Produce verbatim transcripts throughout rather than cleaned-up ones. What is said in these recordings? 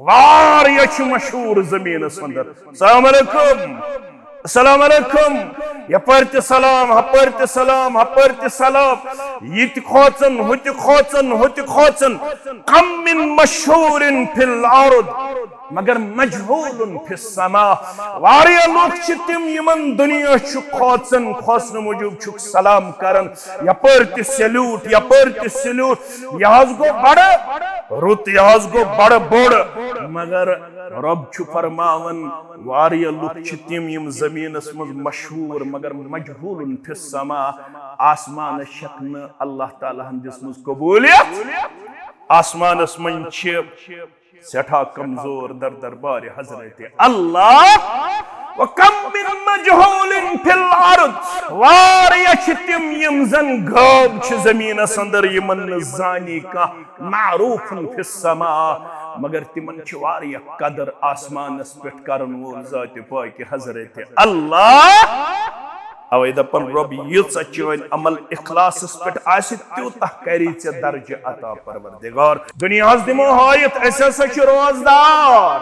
واریاہ چھِ مشہوٗر زٔمیٖنَس اندر۔ السلام علیکم، السلام علیکم، یپٲرۍ تہِ سلام، ہپٲرۍ تہِ سلام، ہپٲرۍ تہِ سلام، یہِ تہِ کھوژان، ہُہ تہِ کھوژان، ہُہ تہِ کھوژان۔ کم من مشہور فی الارض مگر مجہول فی السماء۔ واریاہ لوٗکھ چھِ تِم، یِمن دُنیا چھُ کھوژان، کھوژنہٕ موٗجوٗب چھُکھ سلام کران، یپٲرۍ تہِ سیلیوٹ، یپٲرۍ تہِ سیلیوٹ۔ یہِ حظ گوٚو بڑٕ رُت، یہِ حظ گوٚو بڑٕ بوٚڑ۔ مگر رۄب چھُ فرماوان، واریاہ لُکھ چھِ تِم، یِم زٔمیٖنَس منٛز مشہوٗر، مگر مجہوٗلٌ فی السماء۔ آسمانَس چھَکھ نہٕ اللہ تعالیٰ ہَن دِژمٕژ قبوٗلیت۔ آسمانَس منٛز چھِ سٮ۪ٹھاہ کمزور در دربارِ حضرت اللہ۔ وکم من مجہول فی الارض، واریاہ چھِ تِم، یِم زن غٲب چھِ زٔمیٖنَس اندر، یِمن نہٕ زانی کانٛہہ، معروف فی السماء، مگر تِمن چھِ واریاہ قدر آسمانَس پٮ۪ٹھ کرن وول ذاتِ پاکِ حضرت اللہ۔ اوے دپان رۄب، ییٖژاہ چٲنۍ عمل اخلاصس پٮ۪ٹھ آسہِ، تیوٗتاہ کری ژےٚ درجہٕ عطا پروردگار۔ دُنیاہس دِمو ہٲیِتھ، أسۍ ہسا چھِ روزدار،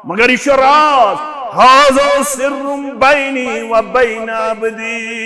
مگر یہِ چھُ راز۔ ھذا سر بینی و بین عبدی۔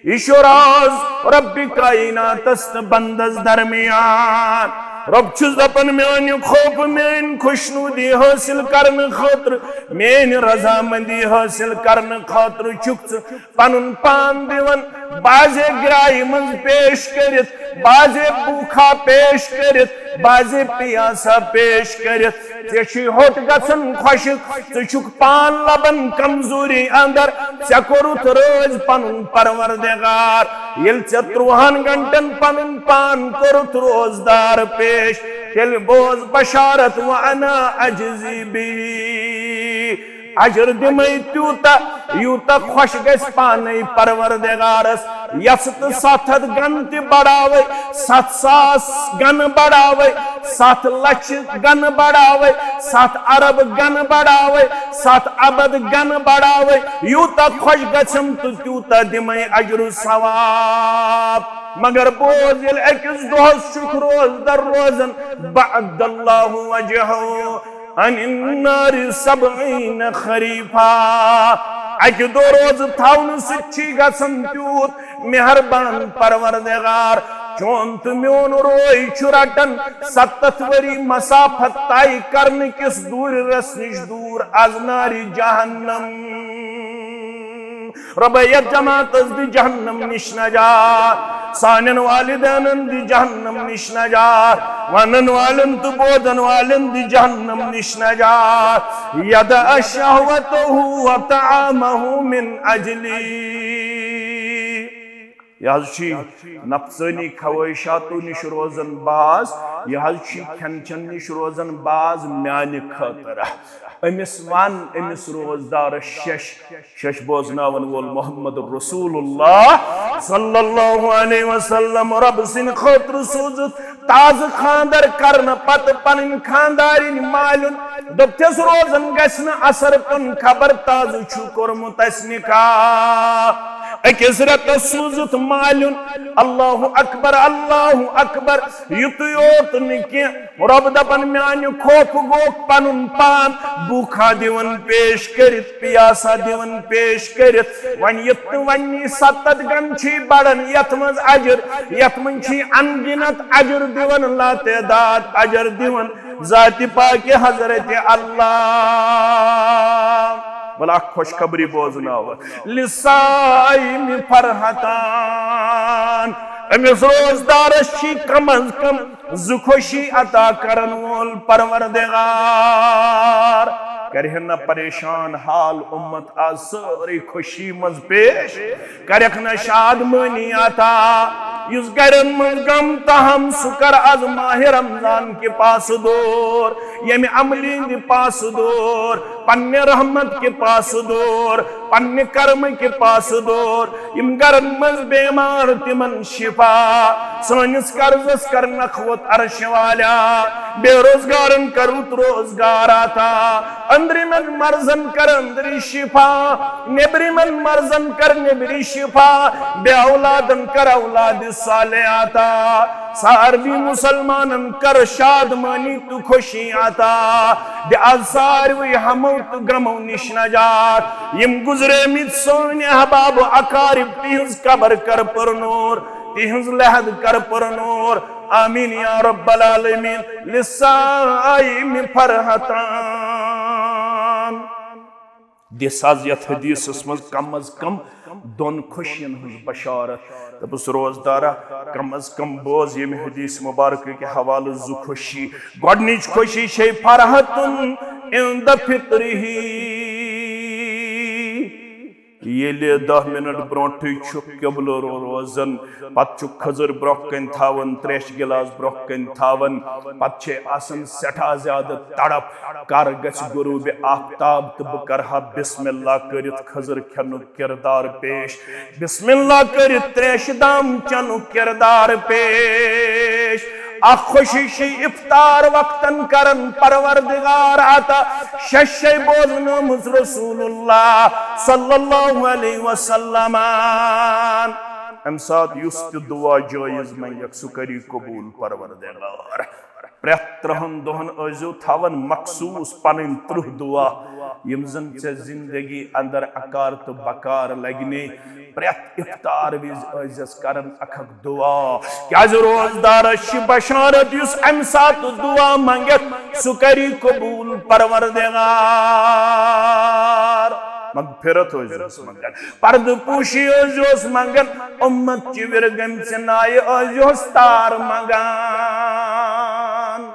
یہِ چھُ راز رۄبِ کائناتس تہٕ بندس درمیان۔ رۄب چھُس دپان، میانہِ خوفہٕ، میٲنۍ خۄشنودی حٲصِل کرنہٕ خٲطرٕ، میٲنۍ رضامندی حٲصِل کرنہٕ خٲطرٕ چھُکھ ژٕ پنُن پان دِوان۔ بعضے گرایہِ منٛز پیش کٔرِتھ، بعضے بوٗکھا پیش کٔرِتھ، بعضے پیاسا پیش کٔرِتھ۔ ژےٚ چھُے ہوٚٹ گژھان خۄشک، ژٕ چھُکھ پان لبان کمزوری اندر۔ ژےٚ کوٚرُتھ رٲضۍ پنُن پروردگار۔ ییٚلہِ ژےٚ ترٛوہن گھنٹن پنُن پان کوٚرُتھ روزدار پیش، تیٚلہِ بوز بشارت، وانا اجزی بی۔ اجر دِمے تیوٗتاہ، یوٗتاہ خۄش گژھِ پانے پروردگارس۔ یژھ تہٕ ستھ ہتھ گن تہِ بڑاوے، ستھ ساس گن بڑاوے، ستھ لچھ گن بڑاوے، ستھ ارب گن بڑاوے، ستھ ابد گن بڑاوے، یوٗتاہ خۄش گژھم تہٕ تیوٗتاہ دِمے اجر و ثواب۔ مگر بوز، ییٚلہِ أکِس دۄہس چھُکھ روزدر روزان، بعد اللہ وجہہ عن النار سبعین خریفا۔ اکہِ دۄہ روزٕ تھاونہٕ سۭتۍ چھی گژھان تیوٗت مہربان پروردگار، چون تہٕ میون روے چھُ رٹان ستتھ ؤری مسافت طے کرنہٕ کِس دوٗرِ رس نِش دوٗر از نارِ جہنم۔ رۄبا، یتھ جماعتس دِ جہنم نِش نجات، سانٮ۪ن والدینن دِ جہنم نِش نجات، ونن والٮ۪ن تہٕ بوزن والٮ۪ن دِ جہنم نِش نجات۔ یدع شہوتہ و طعامہ من اجلی۔ یہِ حظ چھُ نفسٲنی خواہشاتو نِش روزان باز، یہِ حظ چھُ کھٮ۪ن چٮ۪ن نِش روزان باز میانہِ خٲطرٕ۔ أمِس ون، أمِس روزدارس شش، شش بوزناون وول محمد رسول اللہ صلی اللہ علیہ وسلم رۄب سٕنٛدِ خٲطرٕ سوٗزُتھ تازٕ خانٛدر کرنہٕ پتہٕ پنٕنۍ خانٛدارِنۍ مالیُن۔ دوٚپتھس، روزن گژھِ نہٕ اثر پیوٚن، خبر تازٕ چھُ کوٚرمُت اسہِ نکاح۔ أکِس رٮ۪تس سوٗزُتھ مالیُن، اللہ اکبر، اللہ اکبر، یُتُے یوت نہٕ کینٛہہ، رۄب دپان، میانہِ خوفہٕ گوٚو پنُن پان بوٗکھا دِوان پیش کٔرِتھ، پیاسا دِوان پیش کٔرِتھ۔ وۄنۍ یِتھ نہٕ وۄنۍ ستتھ گن چھی بڑان، یتھ منٛز اجر، یتھ منٛز چھی ان گنت اجر دِوان، لاتعداد اجر دِوان ذاتِ پاکِ حضرت اللہ۔ ولا اکھ خوشخبری بوزناوکھ۔ للصائم فرحتان، أمِس روزدارس چھی کم از کم زٕ خوشی عطا کرن وول پروردگار۔ کرِہن نہ پریشان حال امت از سٲرٕے خوشی منٛز پیش، کرکھ نہ شادمٲنی عطا۔ یُس گرن منٛز غم تہم، سُہ کر از ماہِ رمضان کہِ پاسہٕ دور، ییٚمہِ عملہِ ہٕنٛدِ پاسہٕ دور، پننہِ رحمت کہِ پاسہٕ دور، پننہِ کرمہٕ کہِ پاسہٕ دور۔ یِم گرن منٛز بیمار، تِمن شفا۔ سٲنِس قرضس کر نکھوت عرش والا۔ بے روزگارن کر رُت روزگار عطا۔ أنٛدرِمٮ۪ن مرضن کر أنٛدری شفا۔ نیٚبرِمٮ۪ن مرضن کر نیٚبری شفا۔ بے اولادن کر اولاد صالح عطا۔ سارنٕے مسلمانن کر شادمٲنی تہٕ خوشی عطا۔ دِ از ساروٕے ہمو تہٕ غمو نِش نجات۔ یِم گُزریمٕتۍ سٲنۍ احباب و اقارب، تِہنٛز قبر کر پر نور، تِہنٛز لحد کر پر نور۔ آمین یا رب العالمین۔ لسائم فرحتان۔ دِس از یتھ حدیثس منٛز کم از کم دۄن خوشین ہٕنٛز بشارت۔ دوٚپُس، روزدارا، کم از کم بوز ییٚمہِ حدیث مبارکہٕ کہِ حوالہٕ زٕ خوشی۔ گۄڈنِچ خوشی چھے فرحتن عند فطرہ۔ ییٚلہِ دَہ منٹ برونٹھٕے چھُ قبلہٕ رو-، روزان، پتہٕ چھُ خٔزٕر برونٛہہ کنہِ تھاوان، تریشہِ گلاس برونٛہہ کنہِ تھاوان، پتہٕ چھے آسان سٮ۪ٹھاہ زیادٕ تڑپ، کر گژھِ غروب آفتاب تہٕ بہٕ کرٕ ہا بسم اللہ کٔرِتھ خٔزٕر کھٮ۪نُک کردار پیش، بسم اللہ کٔرِتھ تریشہِ دام چٮ۪نُک کردار پیش۔ اکھ خوشی چھِ افطار وقتن کرن پروردگار عطا، شش شے بوزنٲمٕژ رسول اللہ صلی اللہ علیہ وسلمن۔ امہِ ساتہٕ یُس تہِ دعا جٲیز منگکھ، سُہ کری قبول پروردگار۔ پرٛٮ۪تھ ترٛہن دۄہن ٲسۍزیو تھاوان مخصوص پنٕنۍ ترٕٛہ دعا، یِم زن ژےٚ زندگی اندر اکار تہٕ بکار لگنے۔ پرٛٮ۪تھ افطار وِزِ ٲسۍزٮ۪س کران اکھ اکھ دعا، کیازِ روزدارس چھِ بشارت، یُس امہِ ساتہٕ دعا منگتھ، سُہ کری قبول پروردگار۔ مغفرت ٲسۍزیوس منگان، پردٕ پوشی ٲسۍزیوس منگان، امت چہِ وِرگٔمژِ نایہِ ٲسۍزیوس تار منگان۔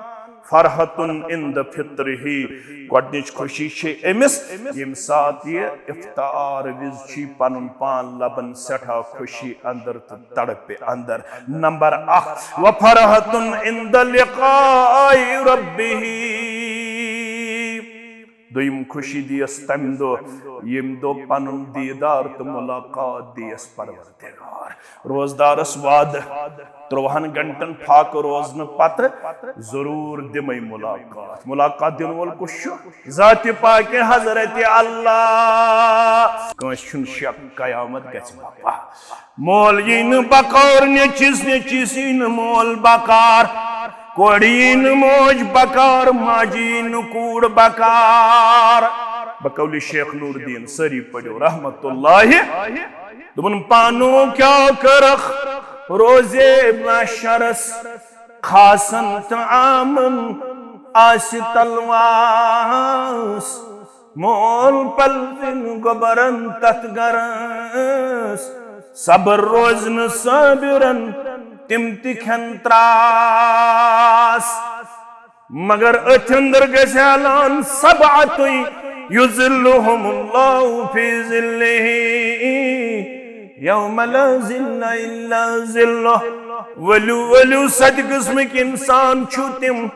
فرحتن عند فطرہ، گۄڈنِچ خوشی چھِ أمِس، ییٚمہِ ساتہٕ یہِ افطار وِزِ چھِ پنُن پان لبن سٮ۪ٹھاہ خوشی اندر تہٕ تڑپہِ اندر۔ نمبر اکھ، وفرحتن عند لقاء ربہ۔ دوٚیِم خوشی دیس تمہِ دۄہ، ییٚمہِ دۄہ پنُن دیٖدار تہٕ ملاقات دیس پروردگار۔ روزدارس وعدٕ، ترٛۆہن گھنٹن فاقہٕ روزنہٕ پتہٕ ضروٗر دِمے ملاقات۔ ملاقات دِنہٕ وول کُس چھُ؟ ذاتِ پاکہِ حضرت اللہ۔ کٲنٛسہِ چھُنہٕ شک قیامت گژھِ بپا۔ مول یی نہٕ بکار نیٚچِس، نیٚچِس یی نہٕ مول بکار۔ کورِ یی نہٕ موج بکار، ماجہِ یی نہٕ کوٗر بکار۔ بقول شیخ نور الدین سٲری پٔرِو رحمت اللہ۔ دوٚپُن، پانو کیٛاہ کٔرٕکھ روزے محشرس، خاصن تہٕ عامن آسہِ تلواس۔ مول پلزِن گوٚبرن تتھ گرس، صبر روزنہٕ صٲبرن تِم تہِ کھٮ۪ن تراس۔ مگر أتھۍ اندر گژھِ اعلان، سبعة یظلهم الله في ظله يوم لا ظل إلا ظله۔ ؤلِو، ؤلِو، ستہِ قٕسمٕکۍ انسان چھِو تِم،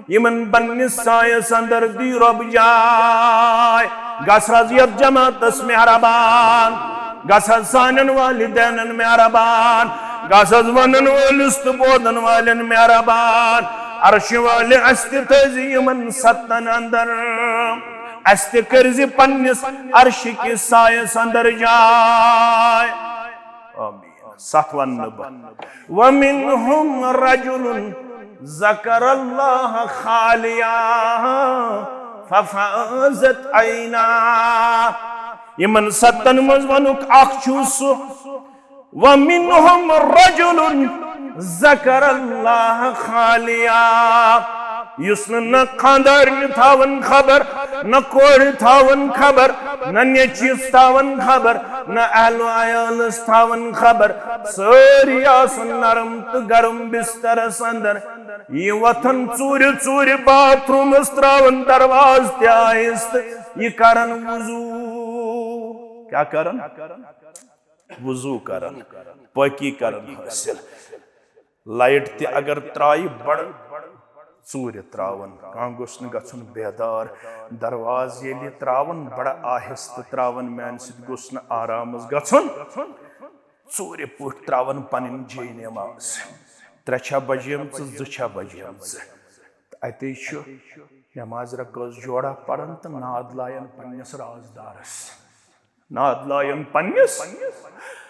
یِمن پننِس سایس اندر دی رۄب جاے۔ گژھ حظ یتھ جماعتس مہربان، گژھ حظ سانٮ۪ن والدینن مہربان، گژھ حظ ونن وٲلِس تہٕ بوزن والٮ۪ن مہربان۔ عرشہِ والہِ، اسہِ تہِ تھٲوزِ یِمن ستن اندر، اسہِ تہِ کٔرزِ پننِس عرشہِ کِس سایس اندر جاے۔ آمین۔ ستھ ونہٕ نہٕ بہٕ۔ ومنهم رجل ذكر الله خاليا ففاضت عيناه۔ یِمن ستن منٛز ونُک اکھ چھُ سُہ، ومنهم رجل ذكر الله خاليا، یُس نہٕ نہ خاندارنہِ تھاوان خبر، نہ کورِ تھاوان خبر، نہ نیٚچوِس تھاوان خبر، نہ اہل و عیالس تھاوان خبر۔ سٲری آسان نرم تہٕ گرم بسترس اندر۔ یہِ وۄتھان ژوٗرِ ژوٗرِ باتھ روٗمس، تراوان دروازٕ تہِ آہستہٕ۔ یہِ کران وضو۔ کیٛاہ کران؟ وضو کران، پٲکی کران حٲصِل۔ لایٹ تہِ اگر ترایہِ، بڑٕ ژوٗرِ تراوان۔ کانٛہہ گوٚژھ نہٕ گژھُن بیدار۔ دروازٕ ییٚلہِ تراوان، بڑٕ آہستہٕ تراوان، میانہِ سۭتۍ گوٚژھ نہٕ آرامس گژھُن۔ ژوٗرِ پٲٹھۍ تراوان پنٕنۍ جے نماز۔ ترٛےٚ چھا بجیمژٕ، زٕ چھا بجیمژٕ۔ تہٕ اتے چھُ نماز رکٲژ جوڑا پران تہٕ ناد لایان پننِس رازدارس۔ ناد لایان پننِس۔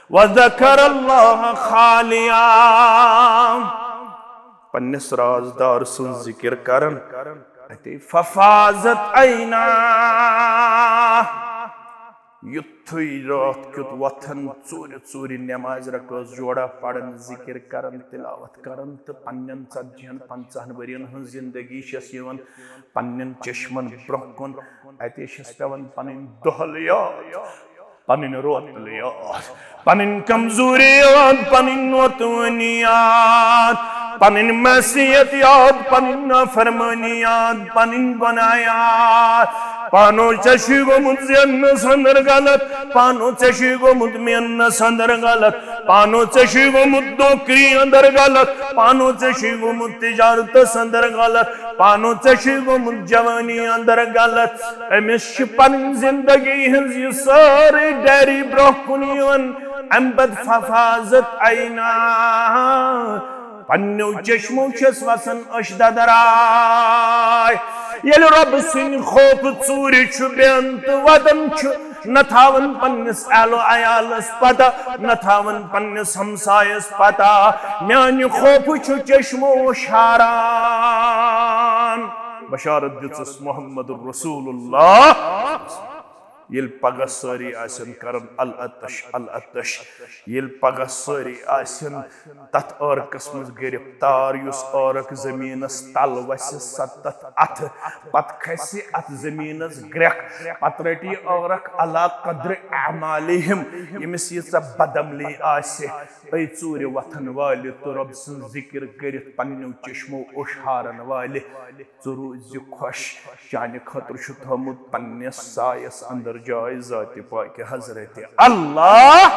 وذکر اللہ خالیا۔ پننِس رازدار سٕنٛز ذِکِر کران، اتے ففاضت عینا۔ یُتھُے راتھ کیُتھ وۄتھان، ژوٗرِ ژوٗرِ نمازِ رکٲژ جوڑا پران، ذِکِر کران، تلاوت کران تہٕ پننٮ۪ن ژتجی ہن پنژاہن ؤرین ہٕنٛز زندگی چھَس یِوان پننٮ۪ن چشمن برونٛہہ کُن، اتے چھَس پٮ۪وان پنٕنۍ دۄہل یاد، پنٕنۍ روتل یاد، پنٕنۍ کمزوری یاد، پنٕنۍ نوتوٲنی یاد، پنٕنۍ معصیت یاد، پنٕنۍ نافرمٲنی یاد، پنٕنۍ گۄناہ یاد۔ پانو ژےٚ چھُے گوٚمُت زیننس اندر غلط، پانو ژےٚ چھُے گوٚمُت میننس اندر غلط، پانو ژےٚ چھُے گوٚمُت نوکری اندر غلط، پانو ژےٚ چھُے گوٚمُت تجارتس اندر غلط، پانو ژےٚ چھُے گوٚمُت جوانی اندر غلط۔ أمِس چھِ پنٕنۍ زندگی ہٕنٛز یہِ سٲرٕے ڈائری برونٛہہ کُن یِوان۔ اَمہِ پتہٕ ففاضت عینا، پننیو چشمو چھس وسان أچھ ددراے۔ ییٚلہِ رۄبہٕ سٕنٛدِ خوفہٕ ژوٗرِ چھُ بیٚہان تہٕ وَدان چھُ، نہ تھاوان پننِس اہل و عیالس پتہ، نہ تھاوان پننِس ہمسایس پتہ، میانہِ خوفہٕ چھُ چشمو شاران۔ بشارت دِژٕس محمد رسول اللہ۔ ییٚلہِ پگاہ سٲری آسن کران العطش، العطش، ییٚلہِ پگاہ سٲری آسن تتھ عٲرقس منٛز گرفتار، یُس عٲرق زٔمیٖنس تل وسہِ ستتھ اتھٕ، پتہٕ کھسہِ اتھ زٔمیٖنس گرٛکھ، پتہٕ رٹہِ یہِ عٲرق علی قدر اعمالہم، ییٚمِس ییٖژاہ بدعملی آسہِ۔ اے ژوٗرِ وۄتھن والہِ تہٕ رۄب سٕنٛز ذِکِر کٔرِتھ پننیو چشمو اوٚش ہارن والہِ، ژٕ روٗزِ خۄش۔ چانہِ خٲطرٕ چھُ تھوٚومُت پننِس سایس اندر جاے ذاتِ پاکہِ حضرت اللہ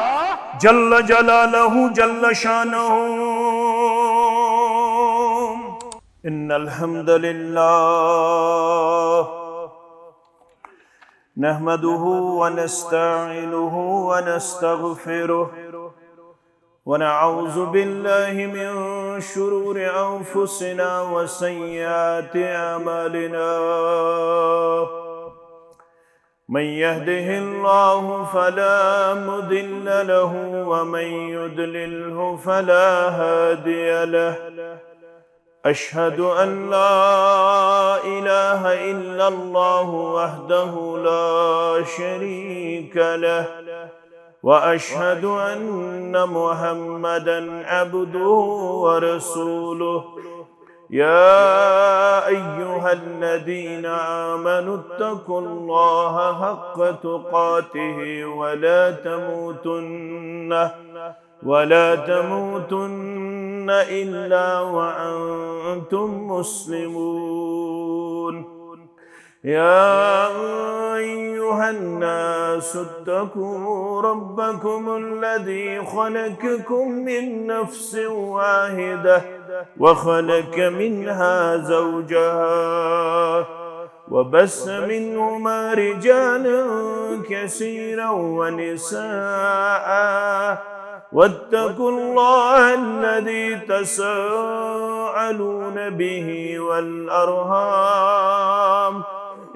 جل جلالہ جل شانہ۔ ان الحمد للہ نحمده ونستعينه ونستغفره ونعوذ بالله من شرور أنفسنا وسيئات أعمالنا. من يهده الله فلا مضل له ومن يضلله فلا هادي له. أشهد أن لا إله إلا الله وحده لا شريك له، وأشهد أن محمدا عبده ورسوله. يا أيها الذين آمنوا اتقوا الله حق تقاته ولا تموتن ولا تموتن إلا وأنتم مسلمون. يا أيها الناس اتقوا ربكم الذي خلقكم من نفس واحدة وخلق منها زوجها وبث منهما رجالا كثيرا ونساء واتقوا الله الذي تساءلون به والأرحام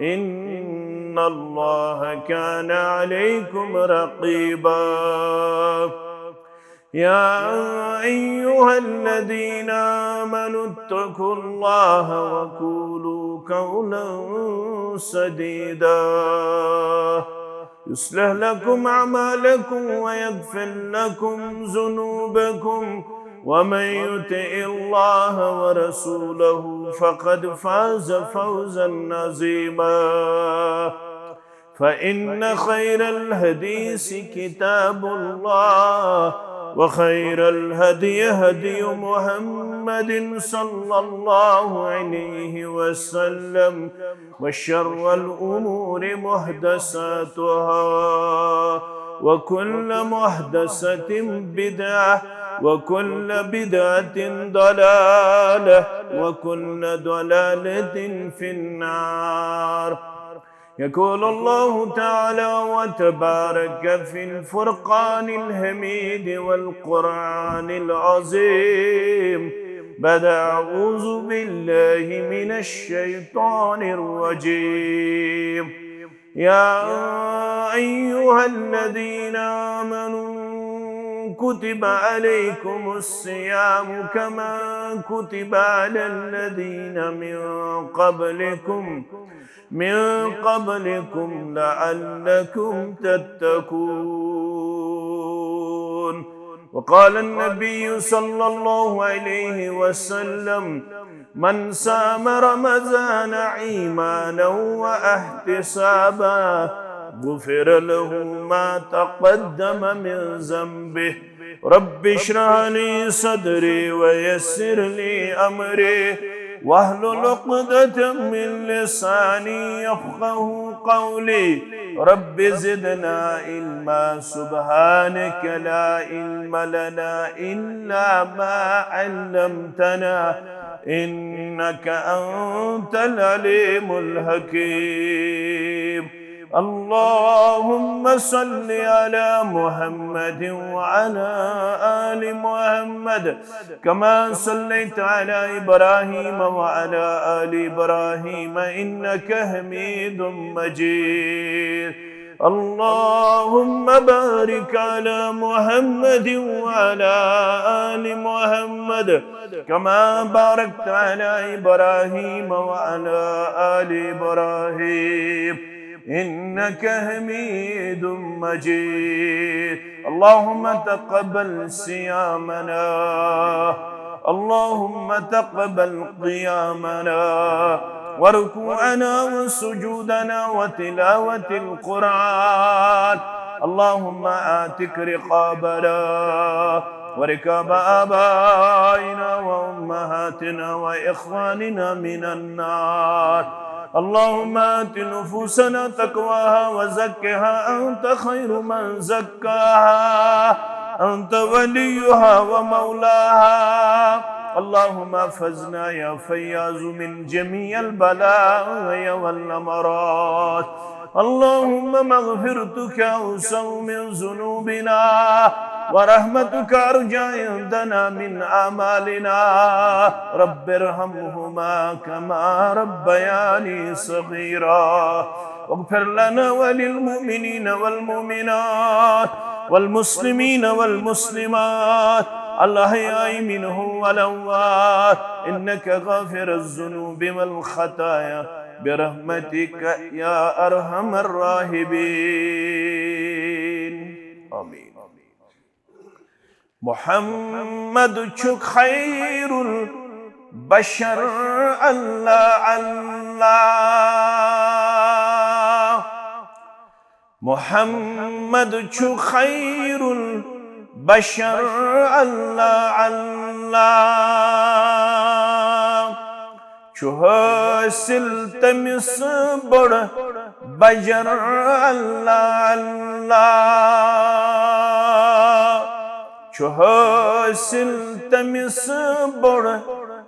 إن الله كان عليكم رقيبا. يا أيها الذين آمنوا اتقوا الله وقولوا قولا سديدا يصلح لكم أعمالكم ويغفر لكم ذنوبكم ومن يطع الله ورسوله فقد فاز فوزا عظيما. فإن خير الحديث كتاب الله وخير الهدي هدي محمد صلى الله عليه وسلم وشر الأمور محدثاتها وكل محدثة بدعة وكل بدعة ضلالة وكل ضلالة في النار. يقول الله تعالى وتبارك في الفرقان الحميد والقرآن العظيم بعد أعوذ بالله من الشيطان الرجيم. يا أيها الذين آمنوا كتب عليكم الصيام كما كتب على الذين من قبلكم من قبلكم لعلكم تتقون. وقال النبي صلى الله عليه وسلم: من صام رمضان إيمانا واحتسابا غفر له ما تقدم من ذنبه. رب اشرح لي صدري ويسر لي أمري واحلل عقدة من لساني يفقه قولي. رب زدنا علما. سبحانك لا علم لنا إلا ما علمتنا إنك أنت العليم الحكيم. اللهم صل على محمد وعلى آل محمد كما صليت على إبراهيم وعلى آل إبراهيم إنك حميد مجيد. اللهم بارك على محمد وعلى آل محمد كما باركت على إبراهيم وعلى آل إبراهيم إنك حميد مجيد. اللهم تقبل صيامنا. اللهم تقبل قيامنا وركوعنا وسجودنا وتلاوة القرآن. اللهم اعتق رقابنا ورقاب آبائنا وأمهاتنا وإخواننا من النار. اللهم آت نفوسنا تقواها وزكها أنت خير من زكاها أنت وليها ومولاها. اللهم احفظنا يا فياض من جميع البلايا والأمراض. اللهم مغفرتك أوسع من ذنوبنا ورحمتك أرجى عندنا من أعمالنا. رب ارحمهما كما ربياني صغيرا. واغفر لنا وللمؤمنين والمؤمنات والمسلمين والمسلمات الأحياء منهم والأموات إنك غافر الذنوب والخطايا برحمتك يا أرحم الراحمين. آمين. محمد چھُ خير البشر، الله الله. محمد چھُ خير البشر، الله الله. چھُ حٲصِل تٔمِس بوٚڑ بجر، الله الله. چھُ حٲصِل تٔمِس بوٚڑ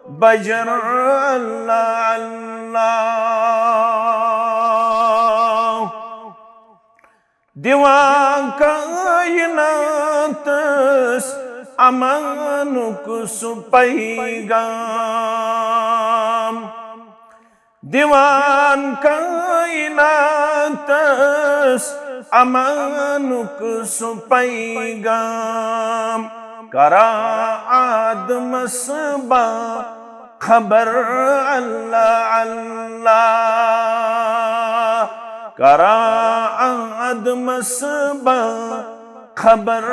بجر، الله الله. دِوان کائناتس امانُک سُہ پیغام، دِوان کائناتس امانُک سُہ پیغام، کران آدمس با خبر، الله الله. کران آدمس با خبر،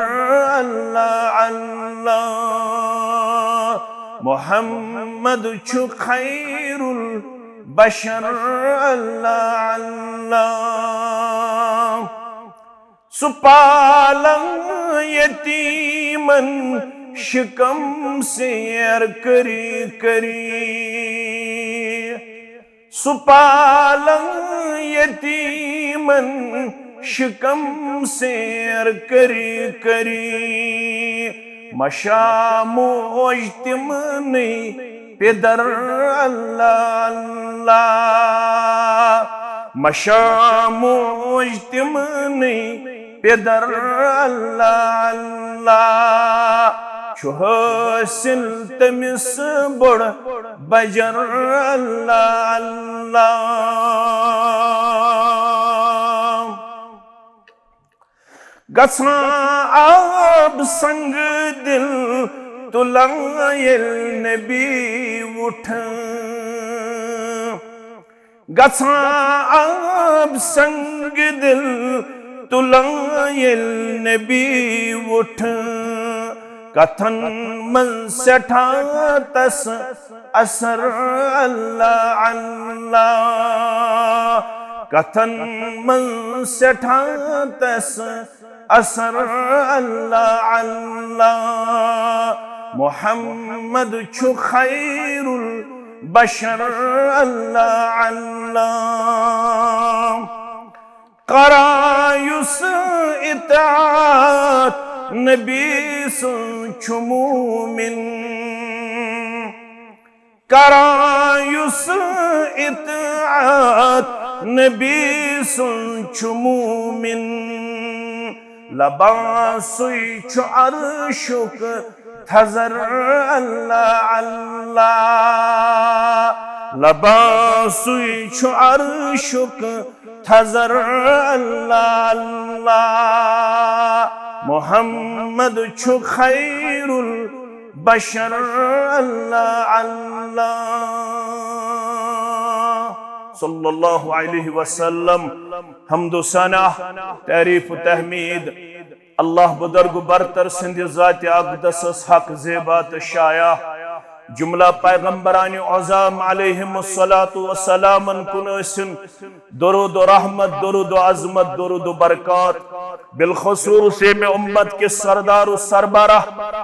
الله الله. محمد چھُ خير البشر، الله الله. سُہ پالن یتیمن شکم سیر کری کری، سُہ پالن یتیمن شکم سیر کری کری۔ مشاموج تِمنٕے پِدر، الله الله۔ مشاموج تِمنٕے پِدر، الله الله۔ چھُ حٲصِل تٔمِس بوٚڑ بجر، الله الله۔ گژھان آب سنگ دل تُلان ییٚلہِ نبی وُٹھٕ۔ گژھان آب سنگ دل تُلان ییٚلہِ نبی وُٹھٕ۔ کتھن منٛز سٮ۪ٹھاہ تس اثر، اللہ اللہ۔ کتھن منٛز سٮ۪ٹھاہ تس اثر، اللہ اللہ۔ محمد چھُ خیر البشر، اللہ اللہ۔ کران یُس اطاعت نبی سُنٛد چھُ مومن، کران یُس اطاعت نبی سُنٛد چھُ مومن، لبان سُے چھُ عرشُک تھزر، اللہ اللہ۔ لبان سُے چھُ عرشُک تھزر، اللہ اللہ۔ محمد چھُ خیر البشر، اللہ اللہ۔ صلی اللہ علیہ وسلم۔ حمد و ثنا، تعریف و تحمید، اللہ بزرگ برتر سٕنٛدِ ذاتِ اقدسس حق زیبا تہٕ شایع۔ جملہ پیغمبران عظام علیہم الصلوۃ والسلامن کُن ٲسِن درود و رحمت، درود و عظمت، درود و برکات۔ بالخصوص ییٚمہِ امت کِس سردار و سربراہ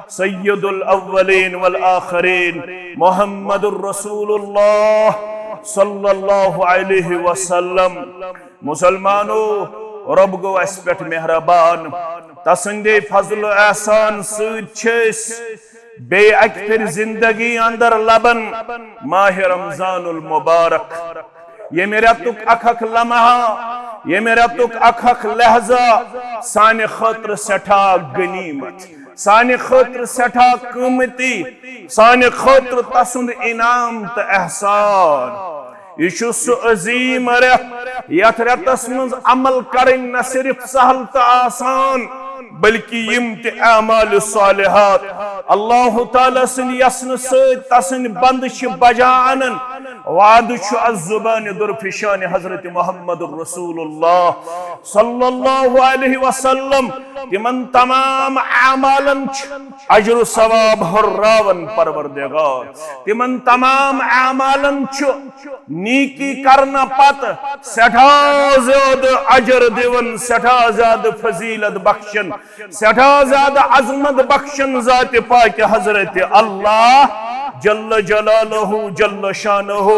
سید الاولین والآخرین محمد الرسول اللہ صلی اللہ علیہ وسلم۔ مسلمانو، رب گوٚو اسہِ پٮ۪ٹھ مہربان۔ تسٕنٛدے فضل و احسان سۭتۍ چھِ أسۍ بیٚیہِ اکہِ پھِرِ زندگی اندر لبن ماہ رمضان المبارک۔ ییٚمہِ رٮ۪تُک اکھ اکھ لمحہ، ییٚمہِ رٮ۪تُک اکھ اکھ لحظہ سانہِ خٲطرٕ سٮ۪ٹھاہ غنیمت، سانہِ خٲطرٕ سٮ۪ٹھاہ قۭمتی، سانہِ خٲطرٕ تسُنٛد انعام تہٕ احسان۔ یہِ چھُ سُہ عظیٖم رٮ۪تھ، یتھ رٮ۪تس منٛز عمل کرٕنۍ نہ صرف سہل تہٕ آسان، بلکہ یِم تہِ اعمال صالحات اللہ تعالیٰ سٕنٛدِ یژھنہٕ سۭتۍ تسٕنٛدِ بندٕ چھِ بجا انان، وعدٕ چھُ از زبانِ درفشان حضرت محمد رسول اللہ صلی اللہ علیہ وسلم۔ تِمن تمام اعمالن چھُ اجر و ثواب ہُرراوان پروردگار۔ تِمن تمام اعمالن چھُ نیکی کرنہٕ پتہٕ سٮ۪ٹھاہ زیادٕ اجر دِوان، سٮ۪ٹھاہ زیادٕ فضیلت بخشان، سٮ۪ٹھاہ زیادٕ عظمت بخشان ذاتِ پاکِ حضرت اللہ جل جلالہ جل شانہ۔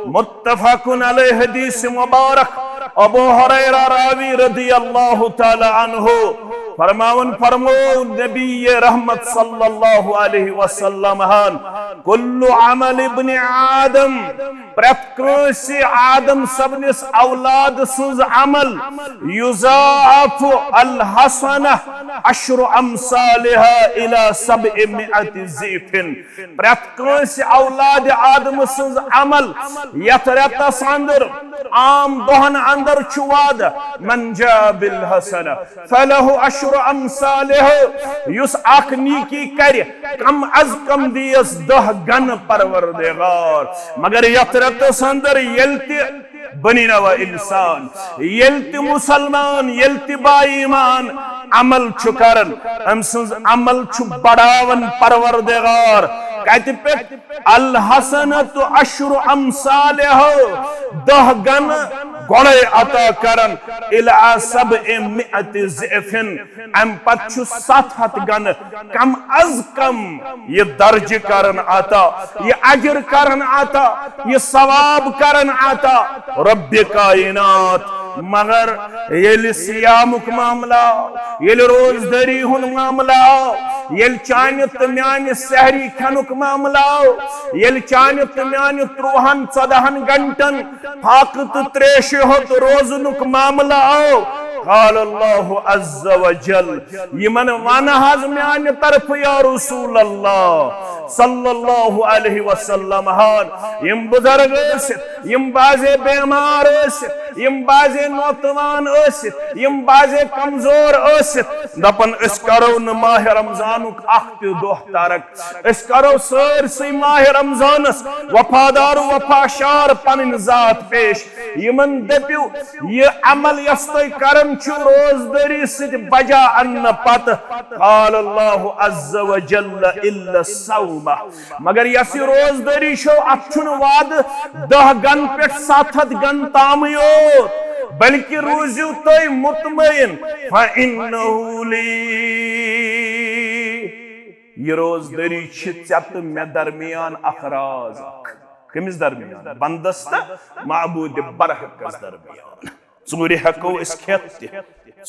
متفق علیہ حدیث مبارک، ابو ہریرہ راوی رضی اللہ تعالیٰ عنہ فرماوان فرمو نبی رحمت صلی اللہ علیہ وسلم ہن، کل عمل ابن آدم، پرٛٮ۪تھ کٲنٛسہِ آدم صٲبنِس اولاد سٕنٛز عمل، یضاعف الحسنہ عشر امثالها الی سبعمائة ضعف۔ پرٛٮ۪تھ کٲنٛسہِ اولاد آدم سٕنٛز عمل یتھ رٮ۪تس اندر، عام دۄہن اندر چھُ وعدٕ، من جاء بالحسنہ فلہ عشر امثالہ، یُس اکھ نیکی کرِ، کم از کم دیس دہ گنہٕ پروردگار۔ مگر یتھ رٮ۪تس اندر ییٚلہِ تہِ بنی نوع انسان، ییٚلہِ تہِ مسلمان، ییٚلہِ تہِ با ایمان عمل چھُ کران، أمۍ سٕنٛز عمل چھُ بڑاوان پروردگار۔ کتہِ پٮ۪ٹھ؟ الحسنۃ عشر امثالہ، دہ گنہٕ گۄڈے عطا کران، الی سبعمائة ضعف، امہِ پتہٕ چھُ ستھ ہتھ گنہٕ کم از کم یہِ درجہٕ کران عطا، یہِ اجر کران عطا، یہِ ثواب کران عطا رب کائنات۔ مگر ییٚلہِ صیامُک معاملہٕ آو، ییٚلہِ روزدٲری ہُنٛد معاملہٕ آو، ییٚلہِ چانہِ تہٕ میانہِ سحری کھٮ۪نُک معاملہٕ آو، ییٚلہِ چانہِ تہٕ میانہِ ترٛوہن ژۄدہن گھنٹن فاقہٕ تہٕ تریشہِ ہُنٛد روزنُک معاملہٕ آو، قال اللہ عز وجل، یِمن ونہٕ حظ میانہِ طرفہٕ یا رسول اللہ صلی اللہ علیہ وسلم ہن، یِم بزرگ ٲسِتھ، یِم بعضے بیمار ٲسِتھ، یِم بعضے نوتوان ٲسِتھ، یِم بعضے کمزور ٲسِتھ، دپان، أسۍ کرو نہٕ ماہِ رمضانُک اکھ تہِ دۄہ ترک، أسۍ کرو سٲرسٕے ماہِ رمضانس وفادار و وفاشار پنٕنۍ ذات پیش۔ یِمن دٔپِو، یہِ عمل یۄس تُہۍ کران چھِو روزدٲری سۭتۍ بجا اننہٕ پتہٕ، قال اللہ عز وجل الا الصوم، مگر یۄس یہِ روزدٲری چھو، اتھ چھُنہٕ وعدٕ دَہ گن پٮ۪ٹھ ستھ ہتھ گن تامٕے یوت، بلکہِ روٗزِو تُہۍ مطمئن، فإنه لی، یہِ روزدٲری چھِ ژےٚ تہٕ مےٚ درمیان اکھ راز اکھ۔ کٔمِس درمیان؟ بندس تہٕ معبود برحقس درمیان۔ ژوٗرِ ہٮ۪کو أسۍ کھٮ۪تھ تہِ،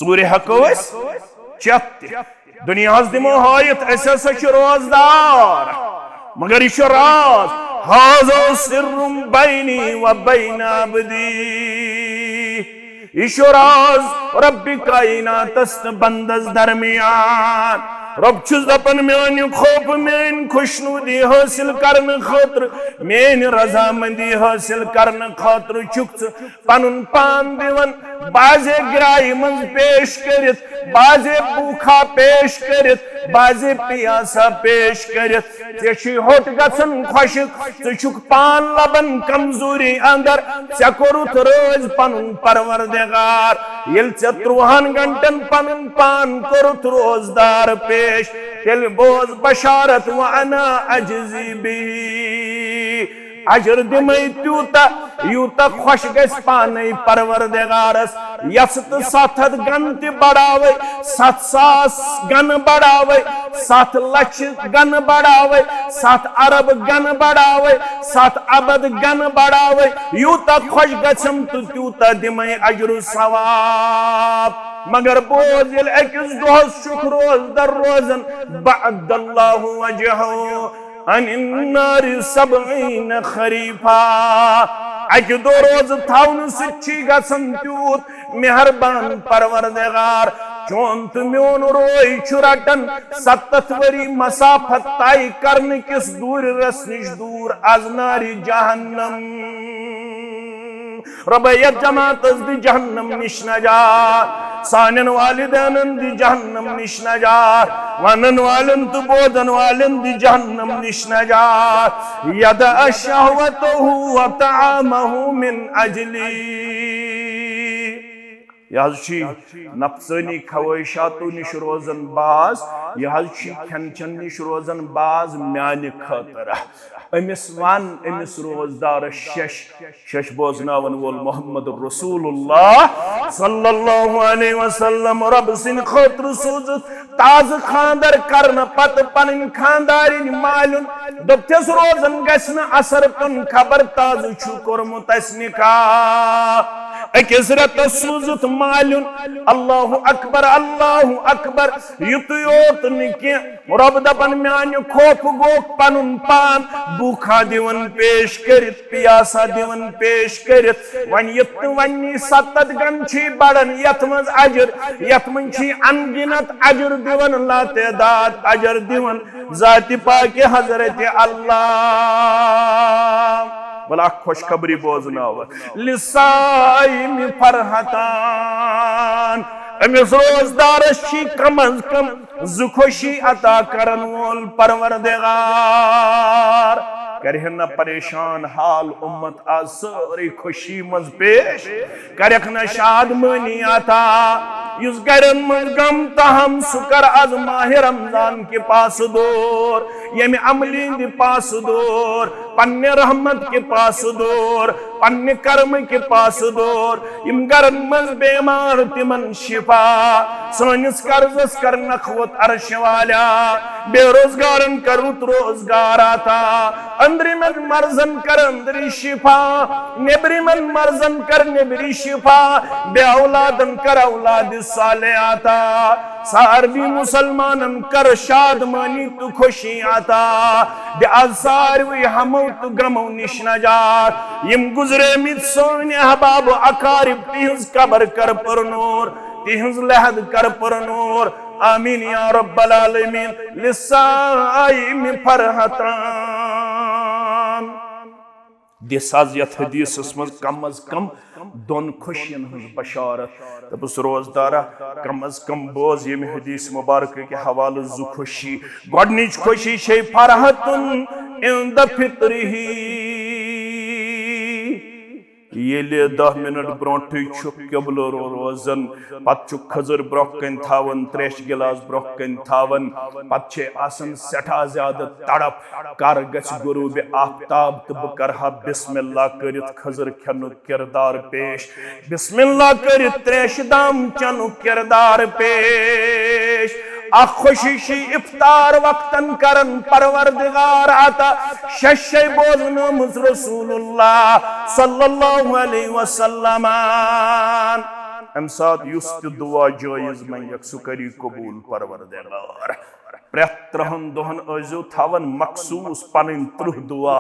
ژوٗرِ ہٮ۪کو أسۍ چٮ۪تھ تہِ۔ دُنیاہس دِمو ہٲیِتھ، أسۍ ہسا چھِ روزدار، مگر یہِ چھُ راز۔ هذا سر بینی و بین عبدی۔ یہِ چھُ راز رب کائناتس تہٕ بندس درمیان۔ رب چھُس دپان، میانہِ خوفہٕ، میٲنۍ خۄشنودی حٲصِل کرنہٕ خٲطرٕ، میٲنۍ رضامندی حٲصِل کرنہٕ خٲطرٕ چھُکھ ژٕ پنُن پان دِوان، بعضے گرایہِ منٛز پیش کٔرِتھ، بعضے بوٗکھا پیش کٔرِتھ، بعضے پیاسا پیش کٔرِتھ۔ ژےٚ چھُے ہوٚٹ گژھان خۄشک، ژٕ چھُکھ پان لبان کمزوری اندر۔ ژےٚ کوٚرُتھ رٲضۍ پنُن پروردگار، ییٚلہِ ژےٚ ترٛوہن گھنٹن پنُن پان کوٚرُتھ روزدار پیش، تیٚلہِ بوز بشارت، وانا اجزی بہ۔ اجر دِمے تیوٗتاہ، یوٗتاہ خۄش گژھِ پانے پروردگارس۔ یژھ تہٕ ستھ ہتھ گن تہِ بڑاوے، ستھ ساس گن بڑاوے، ستھ لچھ گن بڑاوے، ستھ ارب گن بڑاوے، ستھ ابد گن بڑاوے، یوٗتاہ خۄش گژھم تہٕ تیوٗتاہ دِمے اجر و ثواب۔ مگر بوز، ییٚلہِ أکِس دۄہس چھُکھ روزدر روزان، بعد اللہ وجہہ عن النار سبعین خریفا۔ اکہِ دۄہ روزٕ تھاونہٕ سۭتۍ چھی گژھان تیوٗت مہربان پروردگار، چون تہٕ میون روے چھُ رٹان ستتھ ؤری مسافت طے کرنہٕ کِس دوٗرِ رس نِش دوٗر از نارِ جہنم۔ رۄبا، یتھ جماعتس دِ جہنم نِش نجات، سانٮ۪ن والدینن دِ جہنم نِش نجات، ونن والٮ۪ن تہٕ بوزن والٮ۪ن دِ جہنم نِش نجات۔ یدع شہوتہ و طعامہ من اجلی۔ یہِ حظ چھُ نفسٲنی خواہشاتو نِش روزان باز، یہِ حظ چھُ کھٮ۪ن چٮ۪ن نِش روزان باز میانہِ خٲطرٕ۔ أمِس ون، أمِس روزدارس شش، شش بوزناون وول محمد رسول اللہ صلی اللہ علیہ وسلم رب سٕنٛدِ خٲطرٕ سوٗزُتھ تازٕ خانٛدر کرنہٕ پتہٕ پنٕنۍ خانٛدارِنۍ مالیُن۔ دوٚپتھس، روزن گژھِ نہٕ اثر پیوٚن، خبر تازٕ چھُ کوٚرمُت اسہِ نکاح۔ أکِس رٮ۪تس سوٗزُتھ مالیُن۔ اللہ اکبر، اللہ اکبر۔ یُتُے یوت نہٕ کینٛہہ، رۄب دپان، میانہِ خوفہٕ گوٚو پنُن پان بوٗکھا دِوان پیش کٔرِتھ، پیاسا دِوان پیش کٔرِتھ۔ وۄنۍ یُتھ نہٕ وۄنۍ ستتھ گن چھی بڑان، یتھ منٛز اجر، یتھ منٛز چھی ان گنت اجر دِوان، لاتعداد اجر دِوان ذاتِ پاکِ حضرت اللہ۔ ولا خوشخبری بوزناوان۔ للصائم فرحتان۔ أمِس روزدارس چھی کم از کم زٕ خوشی عطا کرن وول پروردگار۔ کرِہن نہ پریشان حال امت از سٲرٕے خوشی منٛز پیش، کرکھ نہ شادمٲنی عطا۔ یُس گرن منٛز غم تہم، سُہ کر از ماہِ رمضان کہِ پاسہٕ دور، ییٚمہِ عملی ہٕنٛدِ پاسہٕ دور، پننہِ رحمت کہِ پاسہٕ دور، پننہِ کرمہٕ کہِ پاسہٕ دور۔ یِم گرن منٛز بیمار، تِمن شفا۔ سٲنِس قرضس کر نکھوت عرش والا۔ بے روزگارن کر رُت روزگار عطا۔ أنٛدرِمٮ۪ن مرضن کر أنٛدری شفا۔ نیٚبرِمٮ۪ن مرضن کر نیٚبری شفا۔ بے اولادن کر اولاد صالح عطا۔ سارنٕے مسلمانن کر شادمٲنی تہٕ خوشی عطا۔ دِ از ساروٕے ہمو تہٕ غمو نِش نجات۔ یِم گُزریمٕتۍ سٲنۍ احباب و اقارب، تِہنٛز قبر کر پر نور، تِہنٛز لحد کر پر نور۔ آمین یا رب العالمین۔ للصائم فرحتان۔ دِس حظ یتھ حدیثس منٛز کم از کم دۄن خوشین ہٕنٛز بشارت۔ دوٚپُس، روزدارا، کم از کم بوز ییٚمہِ حدیث مبارکہٕ کہِ حوالہٕ زٕ خوشی۔ گۄڈٕنِچ خوشی چھے فرحة عند فطره، ییٚلہِ دَہ منٹ برونٹھٕے چھُ قبلہٕ رو-، روزان، پتہٕ چھُ کھٔزٕر برونٛہہ کنہِ تھاوان، تریشہِ گلاس برونٛہہ کنہِ تھاوان، پتہٕ چھے آسان سٮ۪ٹھاہ زیادٕ تڑپ، کر گژھِ غروب آفتاب تہٕ بہٕ کرٕ ہا بسم اللہ کٔرِتھ کھٔزٕر کھٮ۪نُک کردار پیش، بسم اللہ کٔرِتھ تریشہِ دام چٮ۪نُک کردار پیش۔ اکھ خوشی چھِ افطار وقتن کرن پروردگار عطا، شش شے بوزنٲمٕژ رسول اللہ صلی اللہ علیہ وسلمن۔ امہِ ساتہٕ یُس تہِ دعا جٲیز منگکھ، سُہ کری قبول پروردگار۔ پرٛٮ۪تھ ترٛہن دۄہن ٲسۍزیو تھاوان مخصوٗص پنٕنۍ ترٕٛہ دُعا،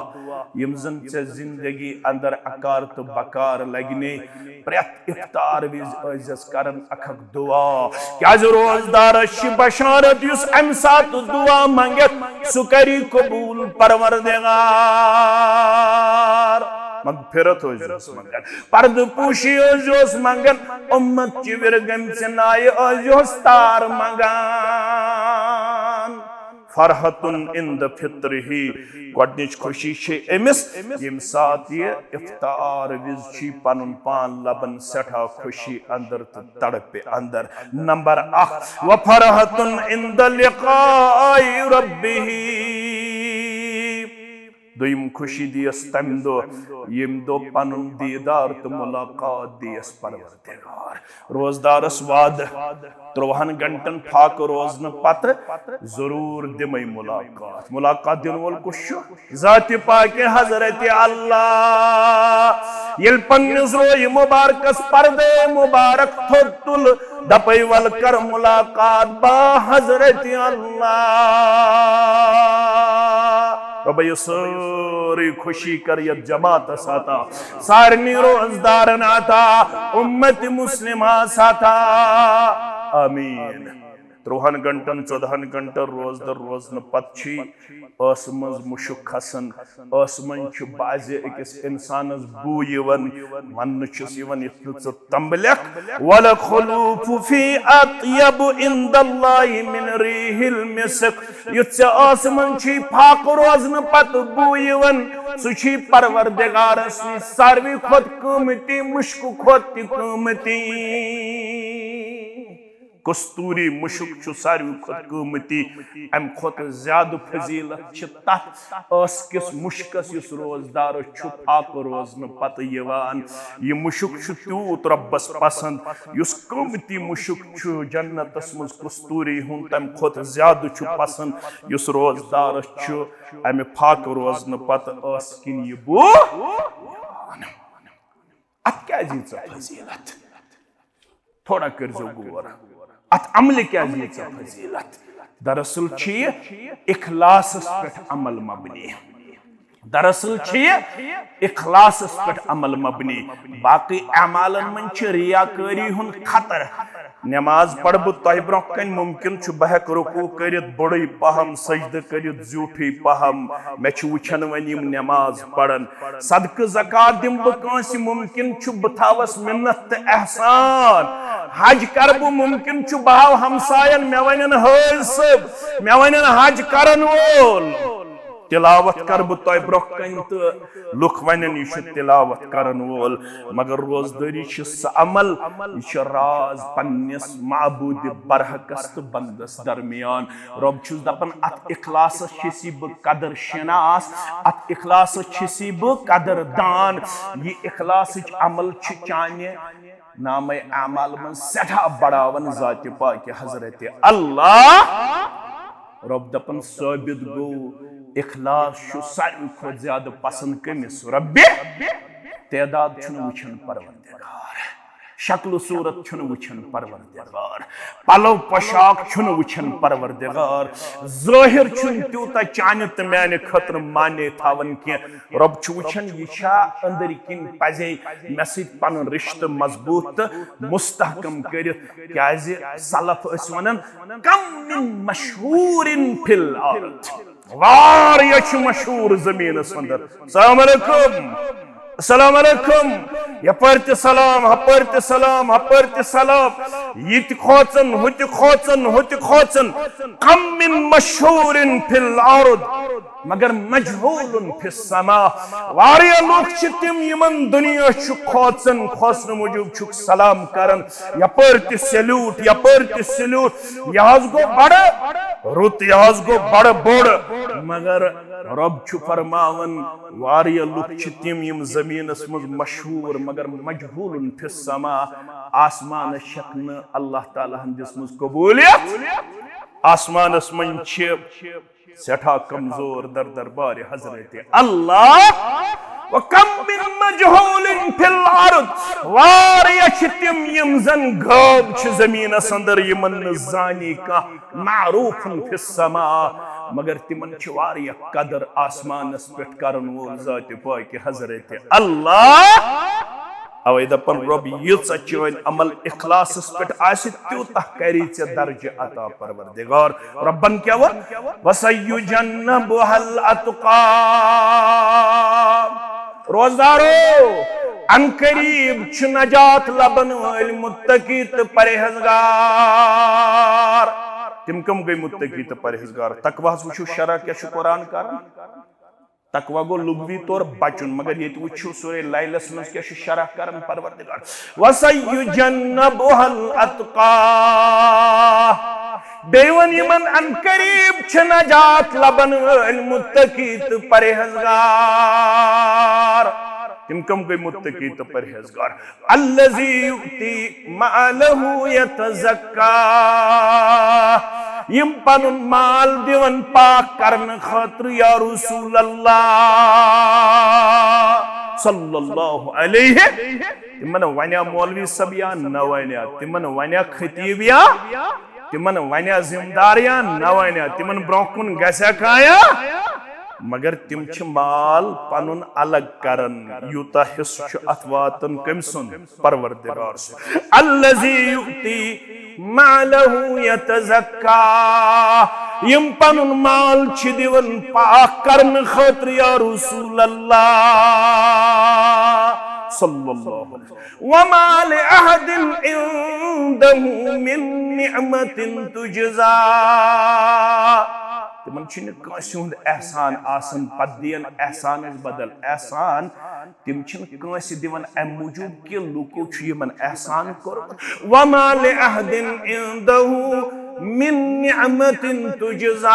یِم زن ژےٚ زندگی اندر اکار تہٕ بکار لگنے۔ پرٛٮ۪تھ افطار وِزِ ٲسۍزٮ۪س کران اکھ اکھ دُعا، کیازِ روزدارس چھِ بشارت، یُس امہِ ساتہٕ دُعا منگتھ، سُہ کری قبول پروردگار۔ مغفرت ٲسۍزیوس منگان، پردٕ پوشی ٲسۍزیوس منگان، اُمت چہِ وِرٕ گٔمژِ نایہِ ٲسۍزیوس تار منگان۔ فرحة عند فطره، گۄڈٕنِچ خوشی چھے أمِس، ییٚمہِ ساتہٕ یہِ افطار وِزِ چھُ پنُن پان لبان سٮ۪ٹھاہ خوشی اندر تہٕ تڑپہِ اندر۔ نمبر اکھ، وفرحة عند لقاء ربه۔ دوٚیِم خوشی دیس تمہِ دۄہ، ییٚمہِ دۄہ پنُن دیٖدار تہٕ مُلاقات دیس پروردگار۔ روزدارس وعدٕ، ترٛۆہن گھنٹن فاقہٕ روزنہٕ پتہٕ ضروٗر دِمے مُلاقات۔ مُلاقات دِنہٕ وول کُس چھُ؟ ذاتِ پاکہِ حضرتِ اللہ۔ ییٚلہِ پننِس رویہِ مُبارکس پردے مُبارک تھوٚد تُل، دپے ول کر مُلاقات با حضرتِ اللہ۔ رۄبہ، یہِ سٲرٕے خوشی کر یتھ جماعتس عطا، سارنٕے روزدارن عطا، اُمتِ مسلمس عطا۔ آمین۔ ترٛۆہن گھنٹن، ژۄدہن گھنٹن روزدر روزنہٕ پتہٕ چھُے ٲسہٕ منٛز مُشُک کھسان۔ ٲسہٕ منٛز چھُ بعضِ أکِس انسانس بو یِوان، وننہٕ چھُس یِوان یُتھ نہٕ ژٕ تمبلکھ۔ والخلوف فی اطیب عند اللہ من ریح المسک۔ یُتھ ژےٚ ٲسہٕ منٛز چھُے فاقہٕ روزنہٕ پتہٕ بو یِوان، سُہ چھُے پروردگارس نِش ساروی کھۄتہٕ قۭمتی، مُشکہٕ کھۄتہٕ تہِ قۭمتی۔ کستوری مُشُک چھُ ساروی کھۄتہٕ قۭمتی، امہِ کھۄتہٕ زیادٕ فضیلت چھِ تتھ ٲسہٕ کِس مُشکس یُس روزدارس چھُ فاقہٕ روزنہٕ پتہٕ یِوان۔ یہِ مُشُک چھُ تیوٗت رۄبس پسند، یُس قۭمتی مُشُک چھُ جنتس منٛز کستوری ہُنٛد، تمہِ کھۄتہٕ زیادٕ چھُ پسند یُس روزدارس چھُ امہِ فاقہٕ روزنہٕ پتہٕ ٲسہٕ کِنۍ یہِ بو۔ اتھ کیازِ ییٖژاہ فضیلت؟ تھوڑا کٔرزیو غور۔ اتھ عملہِ کیازِ ییٖژاہ فضیلت؟ دراصل چھُ یہِ اخلاصس پٮ۪ٹھ عمل مبنی۔ دراصل چھُ یہِ اخلاصس پٮ۪ٹھ عمل مبنی۔ باقٕے اعمالن منٛز چھِ ریاکٲری ہُنٛد خطرٕ۔ نماز پرٕ بہٕ تۄہہِ برونٛہہ کنہِ، ممکن چھُ بہٕ ہیٚکہٕ رکوع کٔرِتھ بوٚڑُے پہم، سجدٕ کٔرِتھ زیوٗٹھٕے پہم، مےٚ چھِ وٕچھان وۄنۍ یِم نماز پران۔ صدقہٕ زکوٰۃ دِمہٕ بہٕ کٲنٛسہِ، ممکن چھُ بہٕ تھاوس منت تہٕ احسان۔ حج کرٕ بہٕ، ممکن چھُ بہٕ ہاوٕ ہمساین، مےٚ ونن حٲج صٲب، مےٚ ونن حج کرن وول۔ تلاوت کرٕ بہٕ تۄہہِ برونٛہہ کنہِ تہٕ لُکھ ونن، یہِ چھُ تلاوت کرن وول۔ مگر روزدٲری چھِ سُہ عمل، یہِ چھُ راز پننِس معبوٗدِ برحقس تہٕ بندس درمیان۔ رۄب چھُس دپان، اتھ اخلاصس چھِ سی بہٕ قدر شناس، اتھ اخلاصس چھِ سی بہٕ قدر دان۔ یہِ اخلاصٕچ عمل چھِ چانہِ نامہ اعمال منٛز سٮ۪ٹھاہ بڑاوان ذاتِ پاکہِ حضرتِ اللہ۔ رۄب دپان، ثٲبت گوٚو، اخلاص چھُ ساروی کھۄتہٕ زیادٕ پسند کٔمِس؟ رۄبِ۔ تعداد چھُنہٕ وٕچھان پروردگار، شکل و صورت چھُنہٕ وٕچھان پروردگار، پلو پوشاک چھُنہٕ وٕچھان پروردگار، ظٲہر چھُنہٕ تیوٗتاہ چانہِ تہٕ میانہِ خٲطرٕ معنی تھاوان کینٛہہ۔ رۄب چھُ وٕچھان، یہِ چھا أنٛدٕرۍ کِنۍ پزے مےٚ سۭتۍ پنُن رشتہٕ مضبوٗط تہٕ مستحکم کٔرِتھ؟ کیازِ سلف ٲسۍ ونان، کم من مشہور فی الارض، واریاہ چھِ مشہوٗر زٔمیٖنَس اندر۔ السلام علیکم۔ السلام علیکم۔ یپٲرۍ تہِ سلام، ہپٲرۍ تہِ سلام، ہپٲرۍ تہِ سلام۔ یہِ تہِ کھوژان، ہُہ تہِ کھوژان، ہُہ تہِ کھوژان۔ کم من مشہور فی الارض مگر مجہول فی السماء۔ واریاہ لوٗکھ چھِ تِم، یِمن دُنیا چھُ کھوژان، کھوژنہٕ موٗجوٗب چھُکھ سلام کران۔ یپٲرۍ تہِ سیلیوٹ، یپٲرۍ تہِ سیلیوٹ۔ یہِ حظ گوٚو بڑٕ رُت، یہِ حظ گوٚو بڑٕ بوٚڑ۔ مگر رۄب چھُ فرماوان، واریاہ لُکھ چھِ تِم، یِم زٔمیٖنَس منٛز مشہوٗر، مگر مجہوٗلٌ فی السماء، آسمانَس چھَکھ نہٕ اللہ تعالیٰ ہَن دِژمٕژ قبوٗلیت۔ آسمانَس منٛز چھِ سٮ۪ٹھاہ کمزور در دربارِ حضرت اللہ۔ وَكَم مِّن مَّجْهُولٍ فِي الْأَرْضِ، واریاہ چھِ تِم، یِم زَن غٲب چھِ زٔمیٖنَس اندر، یِمَن نہٕ زانی کانٛہہ، معروف فی السماء، مگر تِمن چھِ واریاہ قدر آسمانس پٮ۪ٹھ کرن وول ذاتِ پاکِ حضرت اللہ۔ اوے دپن رۄب، ییٖژاہ چٲنۍ عمل اخلاصس پٮ۪ٹھ آسہِ، تیوٗتاہ کری ژےٚ درجہٕ عطا پروردگار۔ رۄبن کیٛاہ ووٚن؟ وَسَيُجَنَّبُهَا الْأَتْقَى۔ روزدارو، ان قریب چھِ نجات لبن وٲلۍ متقی تہٕ پرہیزگار۔ تِم کم گٔے متقی تہٕ پرہیزگار؟ تقواہس وٕچھِو شرح کیٛاہ چھُ قرآن کران۔ تقوی گوٚو لغوی طور بچُن، مگر ییٚتہِ وٕچھِو سورہ لیلس منٛز کیٛاہ چھُ شرح کران پروردگار۔ وَسَيُجَنَّبُهَا الْأَتْقَى۔ بیٚیہِ ووٚن یِمن، ان قریب چھِ نجات لبن وٲلۍ متقی تہٕ پرہیزگار۔ تِم کم گٔے متقی تہٕ پرہیزگار؟ الذی یؤتی مالہ یتزکی، یِم پنُن مال دِوان پاک کرنہٕ خٲطرٕ، یا رسول اللہ صلی اللہ علیہ۔ تِمن ونیا مولوی صٲب یا نہ ونیا، تِمن ونیا خطیب یا، تِمن ونیا ذمہ دار یا نہ ونیا، تِمن برونٛہہ کُن گژھیا کانٛہہ یا؟ مگر تِم چھِ مال پنُن الگ کران، یوٗتاہ حصہٕ چھُ اتھ واتان کٔمۍ سُنٛد؟ پروردگار سُنٛد۔ الذی یؤتی مالہ یتزکی، یِم پنُن مال چھِ دِوان پاک کرنہٕ خٲطرٕ، یا رسول اللہ صلی اللہ علیہ وسلم۔ وما لأحد عنده من نعمة تجزى۔ تِمن چھُنہٕ کٲنٛسہِ ہُنٛد احسان آسان، پتہٕ دِین احسانس بدل احسان۔ تِم چھِنہٕ کٲنٛسہِ دِوان امہِ موٗجوٗب کہِ لوٗکو چھُ یِمن احسان کوٚرمُت۔ وما لأحد عنده من نعمة تجزى۔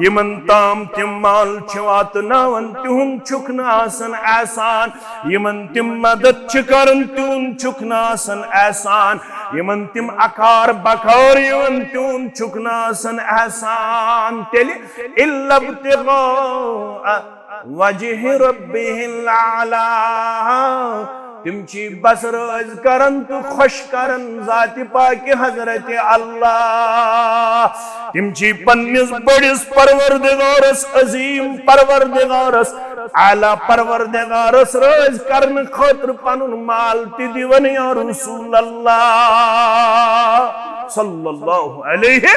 یِمن تام تِم مال چھِ واتناوان، تِہُنٛد چھُکھ نہٕ آسان احسان۔ یِمن تِم مدد چھِ کران، تِہُنٛد چھُکھ نہٕ آسان احسان۔ یِمن تِم اکار بکار یِوان، تِہُنٛد چھُکھ نہٕ آسان احسان۔ تیٚلہِ إلا ابتغاء وجه ربه الأعلى۔ تِم چھِ بس رٲضۍ کران تہٕ خۄش کران ذاتِ پاکِ حضرت اللہ۔ تِم چھِ پننِس بٔڑِس پروردگارس، عظیم پروردگارس، اعلیٰ پروردگارس رٲضۍ کرنہٕ خٲطرٕ پنُن مال تہِ دِوان، یا رسول اللہ صلی اللہ علیہ۔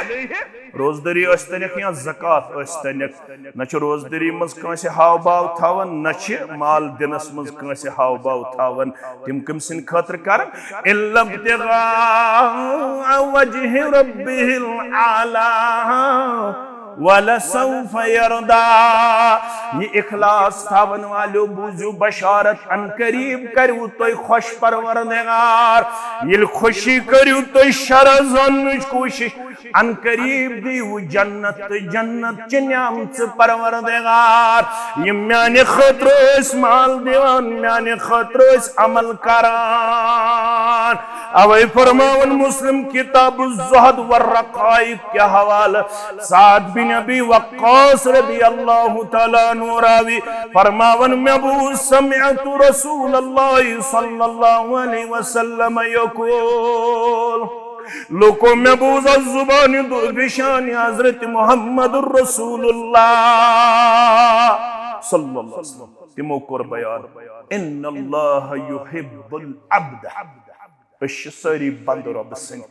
روزدٔری ٲسۍتَنَکھ یا زکوٰۃ ٲسۍتَنَکھ، نہ چھِ روزدٔری منٛز کٲنٛسہِ ہاو باو تھاوان، نہ چھِ مال دِنَس منٛز کٲنٛسہِ ہاو باو تھاوان۔ تِم کٔمۍ سٕنٛدِ خٲطرٕ کَرَن؟ إلا ابتغاء وجه ربه الأعلى ولسوف يرضى۔ یہِ اخلاص تھاون والیو، بوٗزِو بشارت، ان قریب کریو تۄہہِ خۄش پروردگار۔ ییٚلہِ خوشی کٔرِو تُہۍ شرح زاننٕچ کوٗشِش، ان قریب دیٖوٕ جنت تہٕ جنت چہِ نعمژٕ پروردگار۔ یِم میانہِ خٲطرٕ ٲسۍ مال دِوان، میانہِ خٲطرٕ ٲسۍ عمل کران۔ اوے فرماوان مسلم کتاب الزہد والرقائق کہِ حوالہٕ، سعد بن ابی وقاص رضی اللہ تعالیٰ عنہ راوی فرماوان، مےٚ بوٗز، سمعت رسول اللہ صلی اللہ علیہ وسلم یقول، لوکو، مےٚ بوٗز از زبانِ درپیشانِ حضرت محمد رسول اللہ صلی اللہ علیہ وسلم، تِمو کوٚر بیان، ان اللہ یحب العبد۔ أسۍ چھِ سٲری بندٕ رۄبہٕ سٕنٛدۍ۔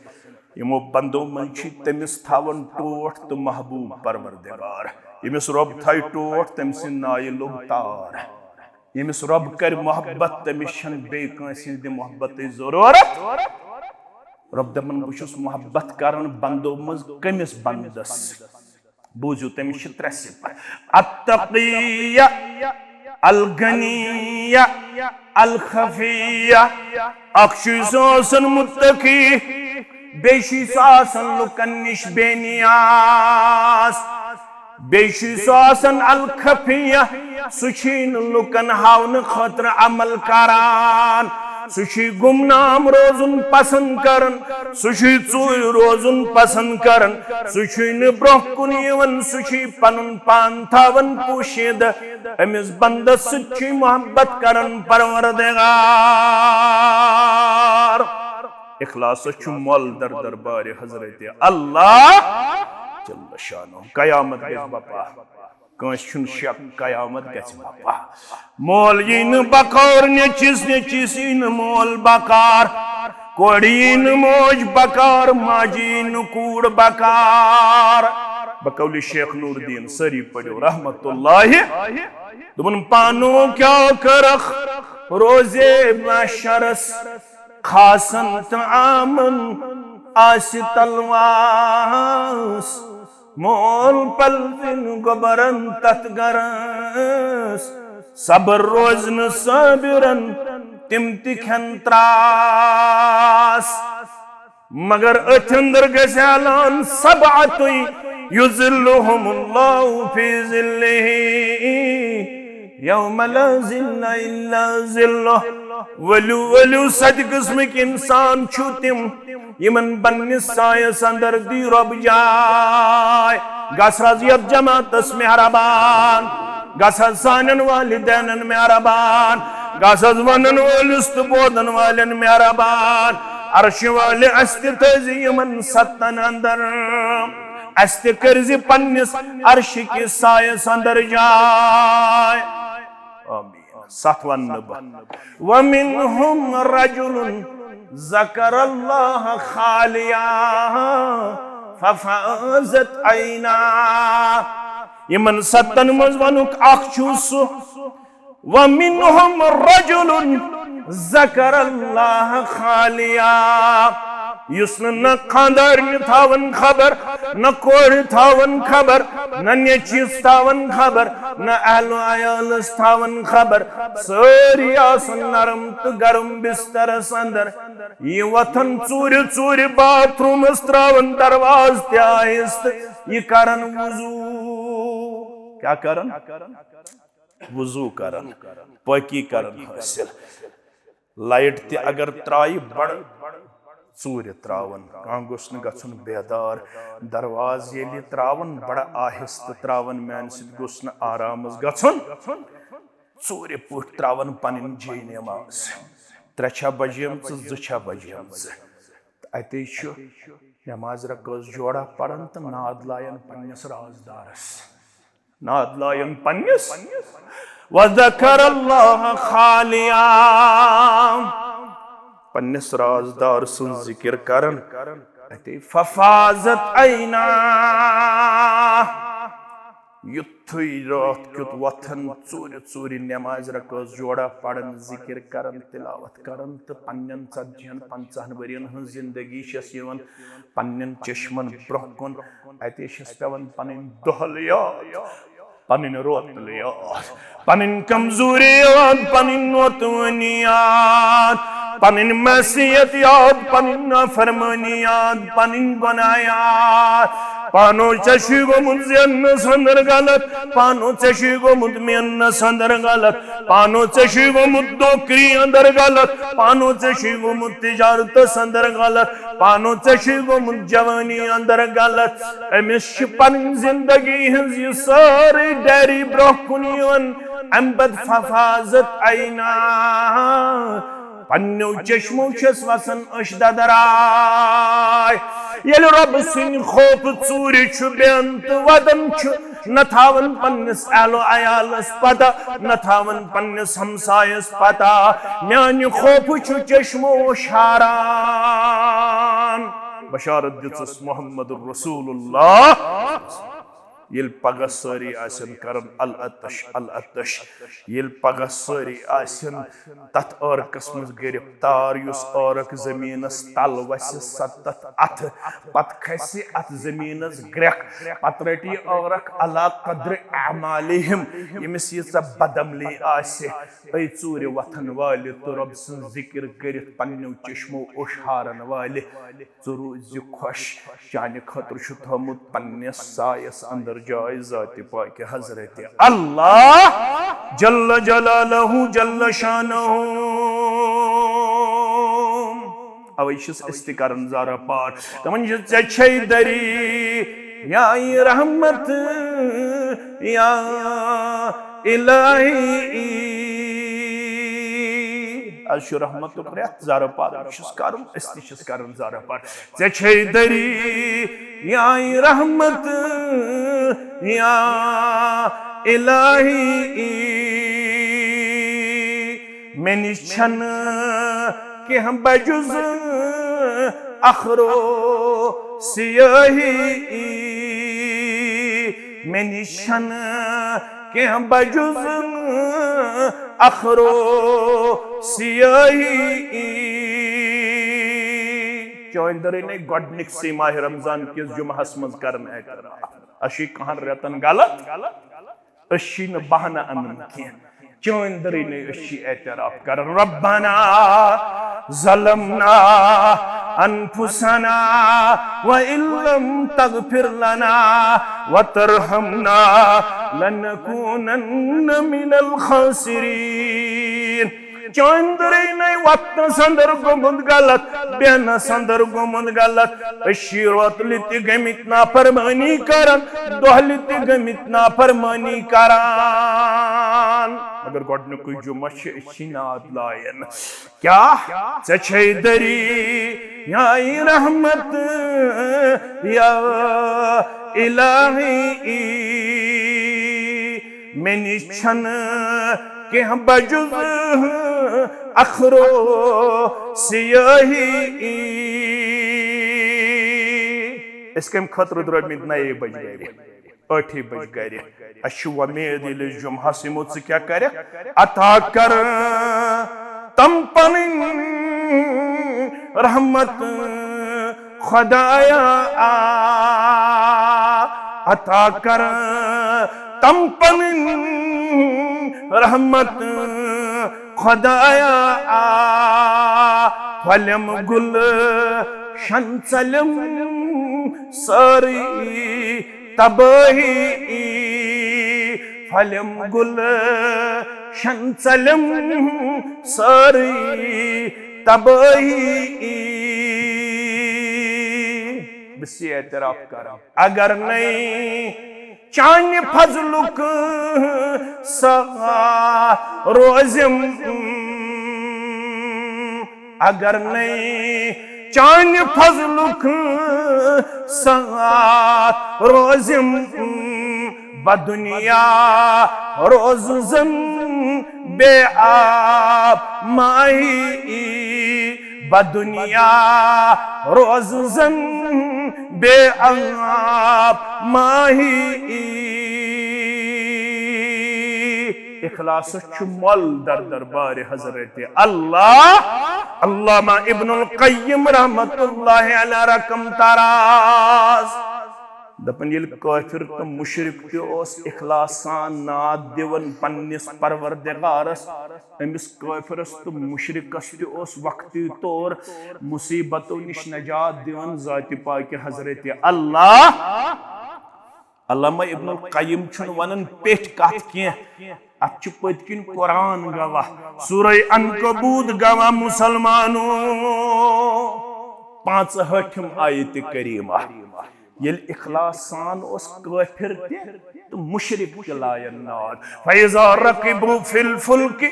یِمو بندو منٛز چھِ تٔمِس تھاوان ٹوٹھ تہٕ محبوب پروردگار۔ ییٚمِس رۄب تھایہِ ٹوٹھ، تٔمۍ سٕنٛدِ ناوِ لوٚگ تار۔ ییٚمِس رۄب کرِ محبت، تٔمِس چھَنہٕ بیٚیہِ کٲنٛسہِ ہٕنٛدِ محبتٕچ ضروٗرت۔ رۄب دَپان، بہٕ چھُس محبت کران بندو منٛز کٔمِس بندس؟ بوٗزِو، تٔمِس چھِ ترٛےٚ صفت۔ التقی، الغنی، الخفی۔ اکھ چھُ سُہ آسان متقی، بیٚیہِ چھُ سُہ آسان لُکن نِش بے نیاز، بیٚیہِ چھُ سُہ آسان الخفیہ، سُہ چھُے نہٕ لُکن ہاونہٕ خٲطرٕ عمل کران، سُہ چھُے گمنام روزُن پسند کران، سُہ چھُے ژوٗرِ روزُن پسند کران، سُہ چھُے نہٕ برونٛہہ کُن یِوان، سُہ چھُے پنُن پان تھاوان پوشیدہ۔ أمِس بندس سۭتۍ چھُے محبت کران پروردگار۔ اخلاصس چھُ مۄل در دربارِ حضرت اللہ جل شانہ۔ قیامت گژھِ بپا، کٲنٛسہِ چھُنہٕ شک، قیامت گژھِ بپا۔ مول یی نہٕ بکار نیٚچِس، نیٚچِس یی نہٕ مول بکار، کورِ یی نہٕ موج بکار، ماجہِ یی نہٕ کوٗر بکار۔ بقول شیخ نور الدین، سٲری پٔرِو رحمت اللہ۔ دوٚپُن، پانو کیٛاہ کٔرٕکھ روزے محشرس، خاصن تہٕ عامن آسہِ تلواس۔ مول پلوِن گوٚبرن تتھ گرس، صبر روزنہٕ صٲبرن تِم تہِ کھٮ۪ن تراس۔ مگر أتھۍ اندر گژھِ اعلان، سبعة یظلهم الله في ظله يوم لا ظل إلا ظله۔ ؤلِو، ؤلِو، ستہِ قٕسمٕکۍ انسان چھِو تِم، یِمن پننِس سایس اندر دی رۄب جاے۔ گژھ حض یتھ جماعتس مہربان، گژھ حض سانٮ۪ن والدینن مہربان، گژھ حض ونن وٲلِس تہٕ بوزن والٮ۪ن مہربان۔ عرشہِ والہِ، اسہِ تہِ تھٲوزِ یِمن ستن اندر، اسہِ تہِ کٔرزِ پننِس عرشہِ کِس سایس اندر جاے۔ آمین۔ ستھ ونہٕ بہٕ۔ ومنهم رجل ذكر الله خاليا ففاضت عيناه۔ یِمن ستن منٛز ونُک اکھ چھُ سُہ، ومنهم رجل ذكر الله خاليا، یُس نہٕ نہ خاندارنہِ تھاوان خبر، نہ کورِ تھاوان خبر، نہ نیٚچِس تھاوان خبر، نہ اہل و عیالس تھاوان خبر، سٲری آسان نرم تہٕ گرم بسترس اندر۔ یہِ وۄتھان ژوٗرِ ژوٗرِ باتھ روٗمس، تراوان دروازٕ تہِ آہستہٕ، یہِ کران وضو۔ کیٛاہ کران؟ وضو کران، پٲکی کران حٲصِل۔ لایٹ تہِ اگر ترایہِ، بڑٕ ژوٗرِ تراوان، کانٛہہ گوٚژھ نہٕ گژھُن بیدار۔ دروازٕ ییٚلہِ تراوان، بڑٕ آہستہٕ تراوان، میانہِ سۭتۍ گوٚژھ نہٕ آرامس گژھُن۔ ژوٗرِ پٲٹھۍ تراوان پنٕنۍ جے نماز۔ ترٛےٚ چھا بجیمژٕ، زٕ چھا بجیمژٕ، تہٕ اتے چھُ نماز رکٲژ جوڑا پران تہٕ ناد لایان پننِس رازدارس۔ ناد لایان پننِس، وذکر اللہ خالیا، پننِس رازدار سُنٛد ذکر کران۔ اتے ففاضت عینا، یُتھُے راتھ کیُتھ وۄتھان، ژوٗرِ ژوٗرِ نمازِ رکٲژ جوڑا پران، ذکر کران، تلاوت کران تہٕ پننٮ۪ن ژتجی ہن پنژاہن ؤرین ہٕنٛز زندگی چھس یِوان پننٮ۪ن چشمن برونٛہہ کُن۔ اتے چھس پٮ۪وان پنٕنۍ دۄہل یاد، پنٕنۍ روتل یاد، پنٕنۍ کمزوری یاد، پنٕنۍ نوتوٲنی یاد، پنٕنۍ معصیت یاد، پنٕنۍ نافرمٲنی یاد، پنٕنۍ گۄناہ یاد۔ پانو ژےٚ چھُے گوٚمُت زیننس اندر غلط، پانو ژےٚ چھُے گوٚمُت میننس اندر غلط، پانو ژےٚ چھُے گوٚمُت دوکری اندر غلط، پانو ژےٚ چھُے گوٚمُت تجارتس اندر غلط، پانو ژےٚ چھُے گوٚمُت جوانی اندر غلط۔ أمِس چھِ پنٕنۍ زندگی ہٕنٛز یہِ سٲرٕے ڈائری برونٛہہ کُن یِوان۔ امہِ پتہٕ ففاضت عینا، پننیو چشمو چھس وسان أچھ ددراے۔ ییٚلہِ رۄبہٕ سٕنٛدِ خوفہٕ ژوٗرِ چھُ بیٚہن تہٕ ودان چھُ، نہ تھاوان پننِس اہل و عیالس پتہ، نہ تھاوان پننِس ہمسایس پتہ، میانہِ خوفہٕ چھُ چشمو شاران۔ بشارت دِژٕس محمد رسول اللہ۔ ییٚلہِ پگاہ سٲری آسن کران العطش، العطش، ییٚلہِ پگاہ سٲری آسن تتھ عٲرقس منٛز گرفتار، یُس عٲرق زٔمیٖنس تل وسہِ ستتھ اتھٕ، پتہٕ کھسہِ اتھ زٔمیٖنس گرٛٮ۪کھ، پتہٕ رٹہِ یہِ عٲرق علی قدر اعمالہم، ییٚمِس ییٖژاہ بدعملی آسہِ۔ اے ژوٗرِ وۄتھن والہِ تہٕ رۄب سٕنٛز ذِکِر کٔرِتھ پننیو چشمو اوٚش ہارن والہِ، ژٕ روٗزِ خۄش، چانہِ خٲطرٕ چھُ تھوٚومُت پننِس سایس اندر جاے ذاتِ پاکہِ حضرتِ اللہ جل جلالہ جل شانہ۔ اوے چھِس أسۍ تہِ کران زارا پار۔ دپان چھِ، ژےٚ چھے دری یا رحمت یا الہی۔ از چھُ رحمتُک رٮ۪تھ، زارٕ پار چھُس کرُن، أسۍ تہِ چھِس کران زارٕ پار۔ ژےٚ چھے دری یا رحمت یا الہی، مےٚ نِش چھَنہٕ کینٛہہ بجُز اخرو سیاہی، مےٚ نِش چھَنہٕ کینٛہہ بجُز اخرو سیاہی۔ چٲنۍ دٔرٕے نے گۄڈٕنِکسٕے ماہِ رمضان کِس جمعہس منٛز کرن اعتراف۔ اَسہِ چھُ کینٛہن رٮ۪تن غلط، أسۍ چھِ نہٕ بہانہٕ اَنان کینٛہہ۔ چٲنۍ دٔرٕے نے أسۍ چھِ اعتراف کران۔ ربنا ظلمنا انفسنا وان لم تغفر لنا وترحمنا لنکونن من الخاسرین۔ چٲنۍ دٔرٕے نے وۄتھنس اندر گوٚمُت غلط، بیٚہنس اندر گوٚمُت غلط۔ أسۍ چھِ روتلہِ تہِ گٔمٕتۍ نافرمٲنی کران، دۄہلہِ تہِ گٔمٕتۍ نافرمٲنی کران۔ مگر گۄڈٕنیُکُے جمعہ چھِ أسۍ چھِ ناد لایان۔ کیٛاہ ژےٚ چھے دٔری یا رحمت یا الہی، مےٚ نِش چھَنہٕ کینٛہہ بجُز اخرو سیاہی۔ أسۍ کَمہِ خٲطرٕ درٛٲمٕتۍ نَیے بجہِ گرِ؟ ٲٹھِ بجہِ گرِ۔ اَسہِ چھِ وۄمید ییٚلہِ أسۍ جمعہس یِمو، ژٕ کیٛاہ کرکھ؟ عطا کر تم پنٕنۍ رحمت خدایا، آ، عطا کر تم پنٕنۍ رحمت خدایا، آ، پھۄلٮ۪م گُلشن ژلٮ۪م سٲرٕے تبٲہی، پھۄلٮ۪م گُلشن ژلٮ۪م سٲرٕے تبٲہی۔ بہٕ چھُس یہِ اعتراف کران، اگر نَے چانہِ فضلُک سہارٕ روزِم، اگر نَے چانہِ فضلُک سہارٕ روزِم، بہٕ دُنیا روزٕ زن بے آب ماہی، بہٕ دُنیا روزٕ زن بے آب ماہی۔ اخلاصس چھُ مۄل در دربارِ حضرت اللہ۔ علامہ ابن القیم رحمت اللہ علیہ رقم تراز۔ دپان، ییٚلہِ کٲفِر تہٕ مُشرِک تہِ اوس اِخلاص سان ناد دِوان پننِس پروردگارس، أمِس کٲفِرس تہٕ مُشرِکس تہِ اوس وقتی طور مُصیبتو نِش نجات دِوان ذاتِ پاکہِ حضرتِ اللہ۔ علامہ ابن القیم چھُنہٕ ونان پیٚٹھۍ کتھ کینٛہہ، اتھ چھُ پٔتۍ کِنۍ قرآن گواہ، سورہ عنکبوت گواہ، مسلمانو، پانٛژہٲٹھِم آیتِ کریمہ۔ ییٚلہِ اخلاص سان اوس کٲفِر تہِ تہٕ مُشرِک تہِ لایَن ناد۔ فَإِذَا رَكِبُوا فِي الْفُلْكِ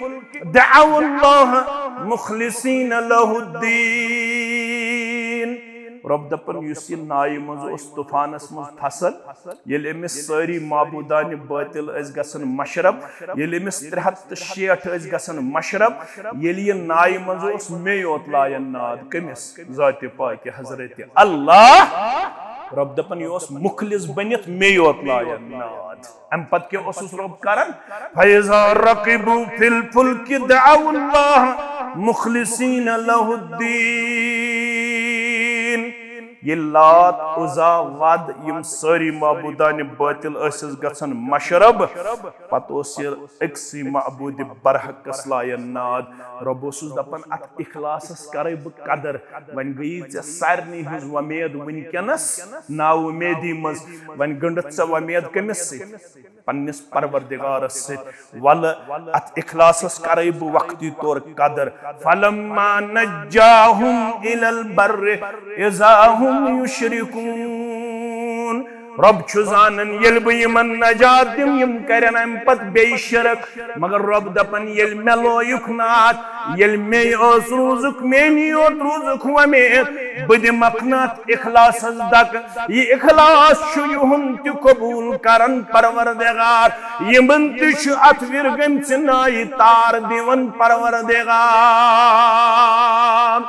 دَعَوُا اللَّهَ مُخْلِصِينَ لَهُ الدِّينَ۔ رۄب دَپان، یُس یہِ نایہِ منٛز اوس طوفانَس منٛز پھسان، ییٚلہِ أمِس سٲری معبوٗدانِ باطل ٲسۍ گژھان مشرب، ییٚلہِ أمِس ترٛےٚ ہَتھ تہٕ شیٹھ ٲسۍ گژھان مشرب، ییٚلہِ یہِ نایہِ منٛز اوس، مے یوت لایَن ناد۔ کٔمِس؟ ذاتِ پاکہِ حضرتِ اللہ۔ رۄب دپان، یہِ اوس مُخلص بٔنِتھ مے یوت لایَن ناد۔ امہِ پتہٕ کیٛاہ اوسُس رۄب کران؟ فَإِذَا رَكِبُوا فِي الْفُلْكِ دَعَوُا اللَّهَ مُخْلِصِينَ لَهُ الدِّينَ۔ ییٚلہِ لات، عُزیٰ، وَد، یِم سٲری معبوٗدانِ باطِل ٲسِس گژھان مشرب، پتہٕ اوس یہِ أکسٕے معبوٗدِ برحقس لایَن ناد۔ رۄب اوسُس دپان، اتھ اخلاصس کرے بہٕ قدر۔ وۄنۍ گٔیی ژےٚ سارنٕے ہٕنٛز وۄمید وٕنکیٚنس نا اُمیدی منٛز۔ وۄنۍ گٔنڈٕتھ ژےٚ وۄمید کٔمِس سۭتۍ؟ پننِس پروردگارس سۭتۍ۔ ولہٕ اتھ اخلاصس کرے بہٕ وقتی طور قدر۔ فَلَمَّا نَجَّاهُمْ إِلَى الْبَرِّ إِذَا هُمْ يُشْرِكُونَ۔ رۄب چھُ زانان، ییٚلہِ بہٕ یِمن نجات دِمہٕ، یِم کرن امہِ پتہٕ بیٚیہِ شرک۔ مگر رۄب دپان، ییٚلہِ مےٚ لویُکھ ناد، ییٚلہِ مے اوس روٗزُکھ، میٛٲنی یوت روٗزُکھ وۄمید، بہٕ دِمکھ نہٕ اتھ اخلاصس دکہٕ۔ یہِ اخلاص چھُ یِہُنٛد تہِ قبوٗل کران پروردگار، یِمن تہِ چھُ اتھ وِرگٔمژِ نایہِ تار دِوان پروردگار۔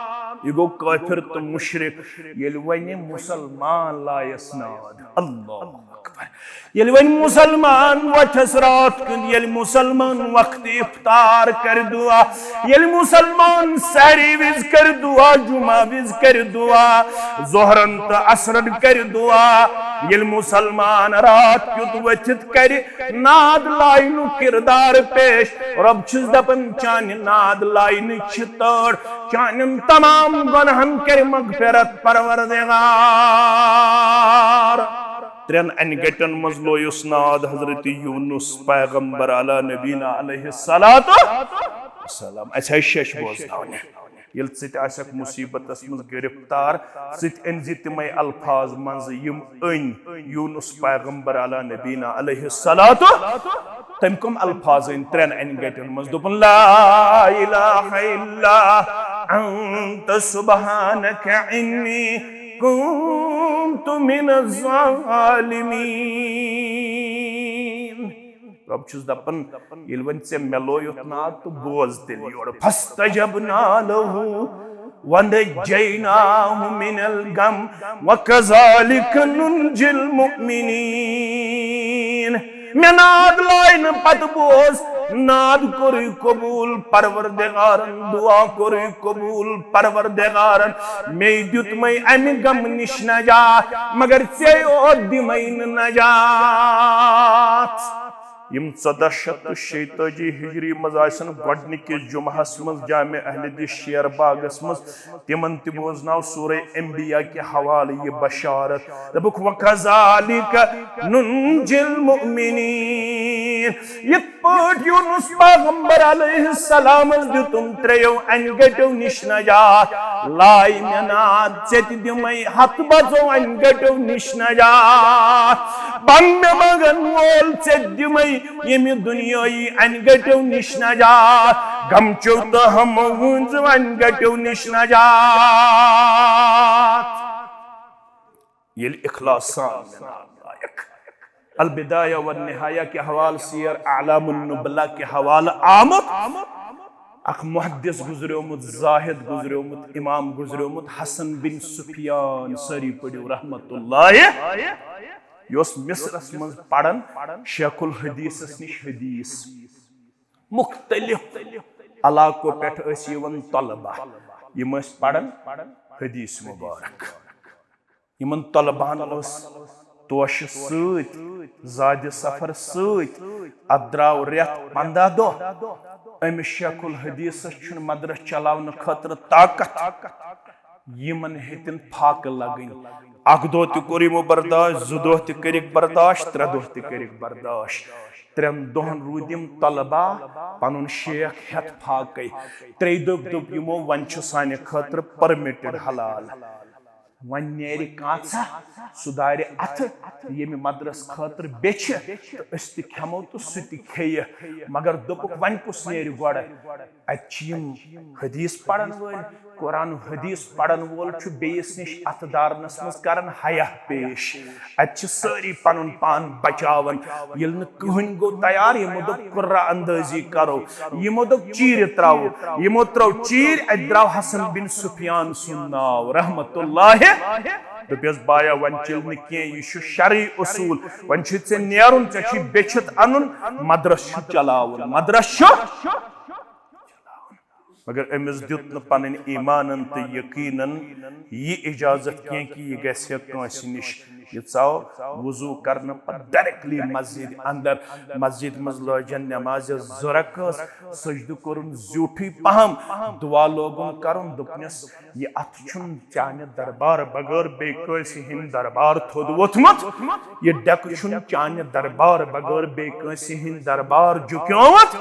یہِ گوٚو کٲفِر تہٕ مُشرِک۔ ییٚلہِ وۄنۍ مُسلمان لایَس ناد، اللہ اکبر۔ ییٚلہِ وۄنۍ مُسلمان وۄتھٮ۪س راتھ کیُتھ، ییٚلہِ مُسلمان وقتِ افطار کرِ دُعا، ییٚلہِ مُسلمان سحری وِزِ کرِ دُعا، جمعہ وِزِ کرِ دُعا، ظہرن تہٕ عصرن کرِ دُعا، ییٚلہِ مُسلمان راتھ کیُتھ ؤتھِتھ کرِ ناد لاینُک کردار پیش، رۄب چھُس دپان، چانہِ ناد لاینٕچ چھِ تٲڑ، چانٮ۪ن تمام گۄناہن کرِ مغفرت پروردگار۔ ترٛٮ۪ن انہِ گٹٮ۪ن منٛز لویُس ناد حضرت یونس پیغمبر علی نبینا علیہ الصلوۃ والسلام۔ اَسہِ آیہِ شیٚچھ بوزناونہِ۔ ییٚلہِ ژٕ تہِ آسکھ مُصیٖبتس منٛز گرفتار، ژٕ تہِ أنۍ زِ تِمے الفاظ منٛزٕ، یِم أنۍ یونس پیغمبر علی نبینا علیہ الصلوۃ۔ تٔمۍ کم الفاظ أنۍ ترٛٮ۪ن انہِ گٹٮ۪ن منٛز؟ دوٚپُن، لا الہ الا انت سبحانک انی کنت من الظالمین۔ رۄب چھُس دپان، ییٚلہِ وۄنۍ ژےٚ مےٚ لویُتھ ناد تہٕ بوز تیٚلہِ یورٕ۔ فاستجبنا لہ ونجیناہ من الغم وکذالک ننجی المؤمنین۔ مےٚ ناد لاینہٕ پتہٕ بوز، ناد کوٚرُے قبوٗل پروردگارن، دعا کوٚرُے قبوٗل پروردگارن۔ مے دیُتمے امہِ غمہٕ نِش نجات، مگر ژے یوت دِمے نہٕ نجات۔ یِم ژۄداہ شیٚتھ تہٕ شیٚیہِ تٲجی ہجری منٛز آسن گۄڈٕنِکِس جمعہس منٛز جامع اہل حدیث شیر باغس منٛز، تِمن تہِ بوزناو سورہ انبیاء کہِ حوالہٕ یہِ بشارت۔ دوٚپُکھ، وکذالک ننجی المؤمنین۔ یِتھ پٲٹھۍ یونس پیغمبر علیہ السلامس دیُتُن ترٛیٚیو انہِ گٹیو نِش نجات، لایہِ مےٚ ناد، ژےٚ تہِ دِمے ہتہٕ بژو انہِ گٹیو نِش نجات۔ بم مےٚ منگن وول، ژےٚ تہِ دِمے ییٚمہِ دُنیٲیی انہِ گٹیو نِش نجات، غمچو تہٕ ہمو ہٕنٛزو انہِ گٹیو نِش نجات۔ ییٚلہِ اخلاص سان مےٚ ناد لایکھ۔ البدایہ والنہایہ کہِ حوالہٕ، سیر اعلام النبلاء کہِ حوالہٕ آمُت، اکھ محدث گزریومُت، زاہد گزریومُت، امام گزریومُت، حسن بن سفیان، سٲری پٔرِو رحمت اللہ، یہِ اوس مصرس منٛز پران شیخ الحدیثس نِش حدیث۔ مختلف علاقو پٮ۪ٹھ ٲسۍ یِوان طلبہ، یِم ٲسۍ پران حدیث مبارک۔ یِمن طلبہن ٲس توشہٕ سۭتۍ، زادِ سفر سۭتۍ۔ اتھ درٛاو رٮ۪تھ پنٛداہ دۄہ۔ أمِس شیخ الحدیثس چھُنہٕ مدرس چلاونہٕ خٲطرٕ طاقت۔ یِمن ہیٚتِن فاقہٕ لگٕنۍ۔ اکھ دۄہ تہِ کوٚر یِمو برداشت، زٕ دۄہ تہِ کٔرِکھ برداشت، ترٛےٚ دۄہ تہِ کٔرِکھ برداشت۔ ترٛٮ۪ن دۄہن روٗدۍ یِم طلبہ پنُن شیخ ہٮ۪تھ فاقے۔ ترٛیٚیہِ دۄہہِ دوٚپ یِمو، وۄنۍ چھُ سانہِ خٲطرٕ permitted، حلال۔ وۄنۍ نیرِ کانٛژھا، سُہ دارِ اَتھٕ ییٚمہِ مدرس خٲطرٕ بیٚچھِ، تہٕ أسۍ تہِ کھٮ۪مو تہٕ سُہ تہِ کھیٚیہِ۔ مگر دوٚپُکھ، وۄنۍ کُس نیرِ گۄڈٕ؟ اَتہِ چھِ یِم حدیث پرن وٲلۍ، قرآن حدیث پرن وول چھُ بیٚیِس نِش اَتھٕ دارنس منٛز کران حیا پیش۔ اَتہِ چھِ سٲری پنُن پان بچاوان۔ ییٚلہِ نہٕ کٕہٕنۍ گوٚو تیار، یِمو دوٚپ، قرہ اندٲزی کرو۔ یِمو دوٚپ، چیٖرِ ترٛاوو۔ یِمو ترٛٲو چیٖرۍ، اَتہِ درٛاو حسن بن سفیان سُنٛد ناو، رحمت اللہ۔ دوٚپیس، "بایا، وۄنۍ چل نہٕ کینٛہہ، یہِ چھُ شرعی اصوٗل، وۄنۍ چھُے ژےٚ نیرُن، ژےٚ چھُے بیٚچھِتھ اَنُن، مدرس چھُ چلاوُن، مدرس چھُ۔" مگر أمِس دیُت نہٕ پنٕنۍ ایمانن تہٕ یقیٖنن یہِ اجازت کینٛہہ کہِ یہِ گژھِ کٲنٛسہِ نِش۔ یہِ ژاو وضوٗ کرنہٕ پتہٕ ڈائریکٹلی مسجد اندر۔ مسجد منٛز لٲجن نمازِ زٕ رکٲژ، سجدٕ کوٚرُن زیوٗٹھٕے پہم، دعا لوگُن کرُن، دوٚپنس، "یہِ اتھٕ چھُنہٕ چانہِ دربار بغٲر بیٚیہِ کٲنٛسہِ ہٕنٛدِ دربار تھوٚد ووٚتھمُت، یہِ ڈیکہٕ چھُنہٕ چانہِ دربار بغٲر بیٚیہِ کٲنٛسہِ ہٕنٛدِ دربار جُکیومُت۔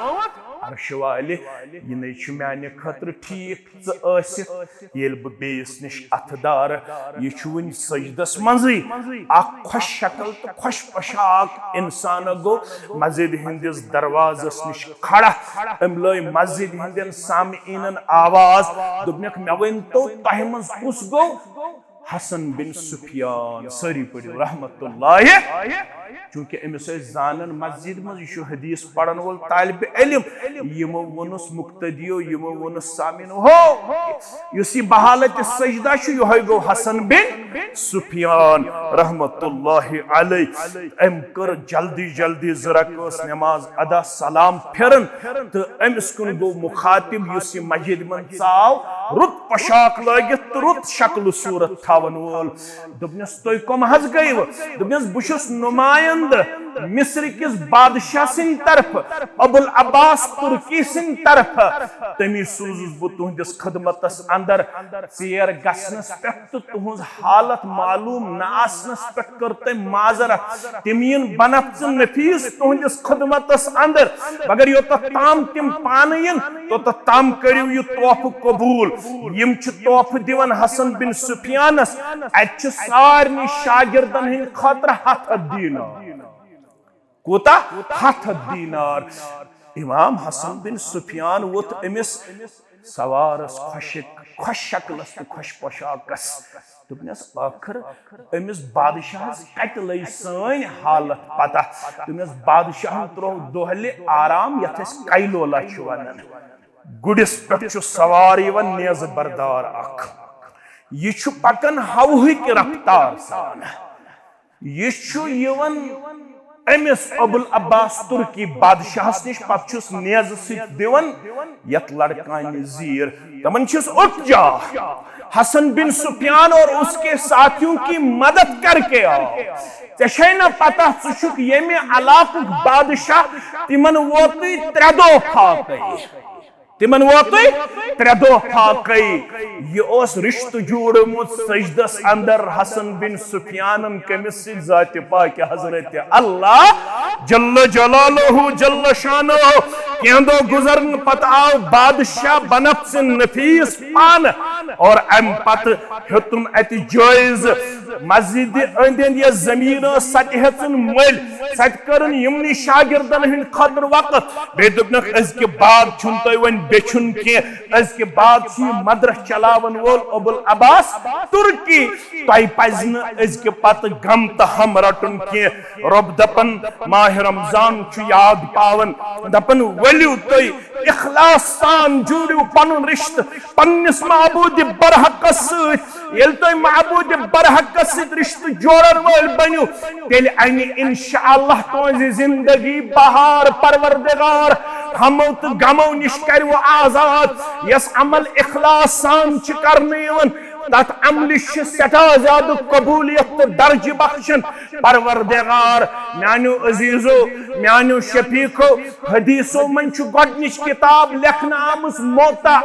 عرشہٕ والہِ، یہِ نے چھُ میانہِ خٲطرٕ ٹھیٖک ژٕ ٲسِتھ، ییٚلہِ بہٕ بیٚیِس نِش اَتھٕ دارٕ۔" یہِ چھُ وُنہِ سجدس منٛزٕے۔ اکھ خۄش شکل تہٕ خۄش پوشاک انسان گوٚو مسجد ہٕنٛدِس دروازس نِش کھڑا۔ أمۍ لٲج مسجد ہٕنٛدٮ۪ن سامعیٖنن آواز، دوٚپنکھ، "مےٚ ؤنۍ تو، تۄہہِ منٛز کُس گوٚو؟" حسن بن سفیان۔ سٲری پٔرِو رحمت اللہ۔ چونکہ أمِس ٲسۍ زانان مسجد منٛز، یہِ چھُ حدیث پرن وول طالب علم۔ یِمو ووٚنُس مقتدیو، یِمو ووٚنُس سامعیٖنو، ہو، یُس یہِ بحالت سجدہ چھُ، یِہوٚے گوٚو حسن بن سفیان رحمت اللہ علیہ۔ أمۍ کٔر جلدی جلدی زٕ رکٲژ نماز ادا، سلام پھِرن، تہٕ أمِس کُن گوٚو مخاطب، یُس یہِ مسجد منٛز ژاو، رُت پوشاک لٲگِتھ تہٕ رُت شکل و صورت تھاون وول۔ دوٚپنس، "تُہۍ کم حظ گٔیوٕ؟" دوٚپنس، "بہٕ چھُس نمایندٕ مصر کِس بادشاہ سٕنٛدِ طرفہٕ، ابو العباس ترکی سٕنٛدِ طرفہٕ۔ تٔمی سوٗزُس بہٕ تُہنٛدِس خدمتس اندر۔ ژیر گژھنس پٮ۪ٹھ تہٕ تُہنٛز حالت معلوم نہ آسنس پٮ۪ٹھ کٔر تٔمۍ معذرت۔ تِم یِن بنفژ نفیس تُہنٛدِس خدمتس اندر، مگر یوٚتتھ تام تِم پانہٕ یِن، توٚتتھ تام کٔرِو یہِ تحفہٕ قبوٗل۔" یِم چھِ تحفہٕ دِوان حسن بن سفیانس۔ اتہِ چھِ سارنٕے شاگردن ہٕنٛدِ خٲطرٕ ہتھ ہتھ دینار۔ کوٗتاہ؟ ہتھ ہتھ دینار۔ امام حسن بن سفیان ووٚتھ أمِس سوارس خۄشک، خۄش شکلس تہٕ خۄش پوشاکس۔ دوٚپنس، "ٲخر أمِس بادشاہس کتہِ لٔج سٲنۍ حالت پتہ؟" دوٚپنس، "بادشاہن ترٛوو دۄہلہِ آرام، یتھ أسۍ کیلولا چھِ ونان۔ گُرِس پٮ۪ٹھ چھُ سوار یِوان نیزٕ بردار اکھ۔ یہِ چھُ پکان ہوہٕکۍ رفتار سان۔ یہِ چھُ یِوان أمِس ابو العباس ترکی بادشاہس نِش، پتہٕ چھُس نیزٕ سۭتۍ دِوان یتھ لڑکانہِ زیٖر، دپان چھِس، 'اٹھ جا، حسن بن سفیان اور اس کے ساتھیوں کی مدد کر کے آؤ۔ ژےٚ چھے نہ پتہ، ژٕ چھُکھ ییٚمہِ علاقُک بادشاہ، تِمن ووتُے ترٛےٚ دۄہ فاقے۔'" تِمن ووتُے ترٛےٚ دۄہ فاقے۔ یہِ اوس رشتہٕ جوڑمُت سجدس اندر حسن بن سفیانن کٔمِس سۭتۍ؟ ذاتِ پاکِ حضرت اللہ جل جلالہ جل شانہ۔ کینٛہہ دۄہ گُزرنہٕ پتہٕ آو بادشاہ بنفسِ نفیس پانہٕ، اور امہِ پتہٕ ہیوٚتُن اتہِ جٲیزٕ۔ مسجدِ أنٛدۍ أنٛدۍ یۄس زٔمیٖن ٲس، سۄ تہِ ہیٚژٕن مٔلۍ، سۄ تہِ کٔرٕن یِمنٕے شاگردن ہٕنٛدِ خٲطرٕ وقت۔ بیٚیہِ دوٚپنکھ، "أزکہِ بعد چھُنہٕ تۄہہِ وۄنۍ بیچھُن کینٛہہ، أزکہِ بعد چھُ یہِ مدرسہٕ چلاون وول ابو العباس ترکی۔ تۄہہِ پزِ نہٕ أزکہِ پتہٕ غم تہٕ ہم رٹُن کینٛہہ۔" رۄب دپان، ماہِ رمضان چھُ یاد پاوان، دپان، ؤلِو تُہۍ اخلاص سان جوٗڑِو پنُن رشتہٕ پننِس معبوٗدِ برحقس سۭتۍ۔ ییٚلہِ تُہۍ معبوٗدِ برحقس سۭتۍ رشتہٕ جوڑن وٲلۍ بٔنِو، تیٚلہِ انہِ انشاءاللہ تُہنٛزِ زندگی بہار۔ پروردگار ہمو تہٕ غمو نِش کرِوٕ آزاد۔ یس عمل اخلاص سان چھِ کرنہٕ یِوان، تتھ عملہِ چھِ سٮ۪ٹھاہ زیادٕ قبولیت تہٕ درجہِ بخشان۔ پروردگار، میانیو عزیزو، میانیو شفیقو، حدیثو منٛز چھُ گۄڈنِچ کتاب لیکھنہٕ آمٕژ موطا،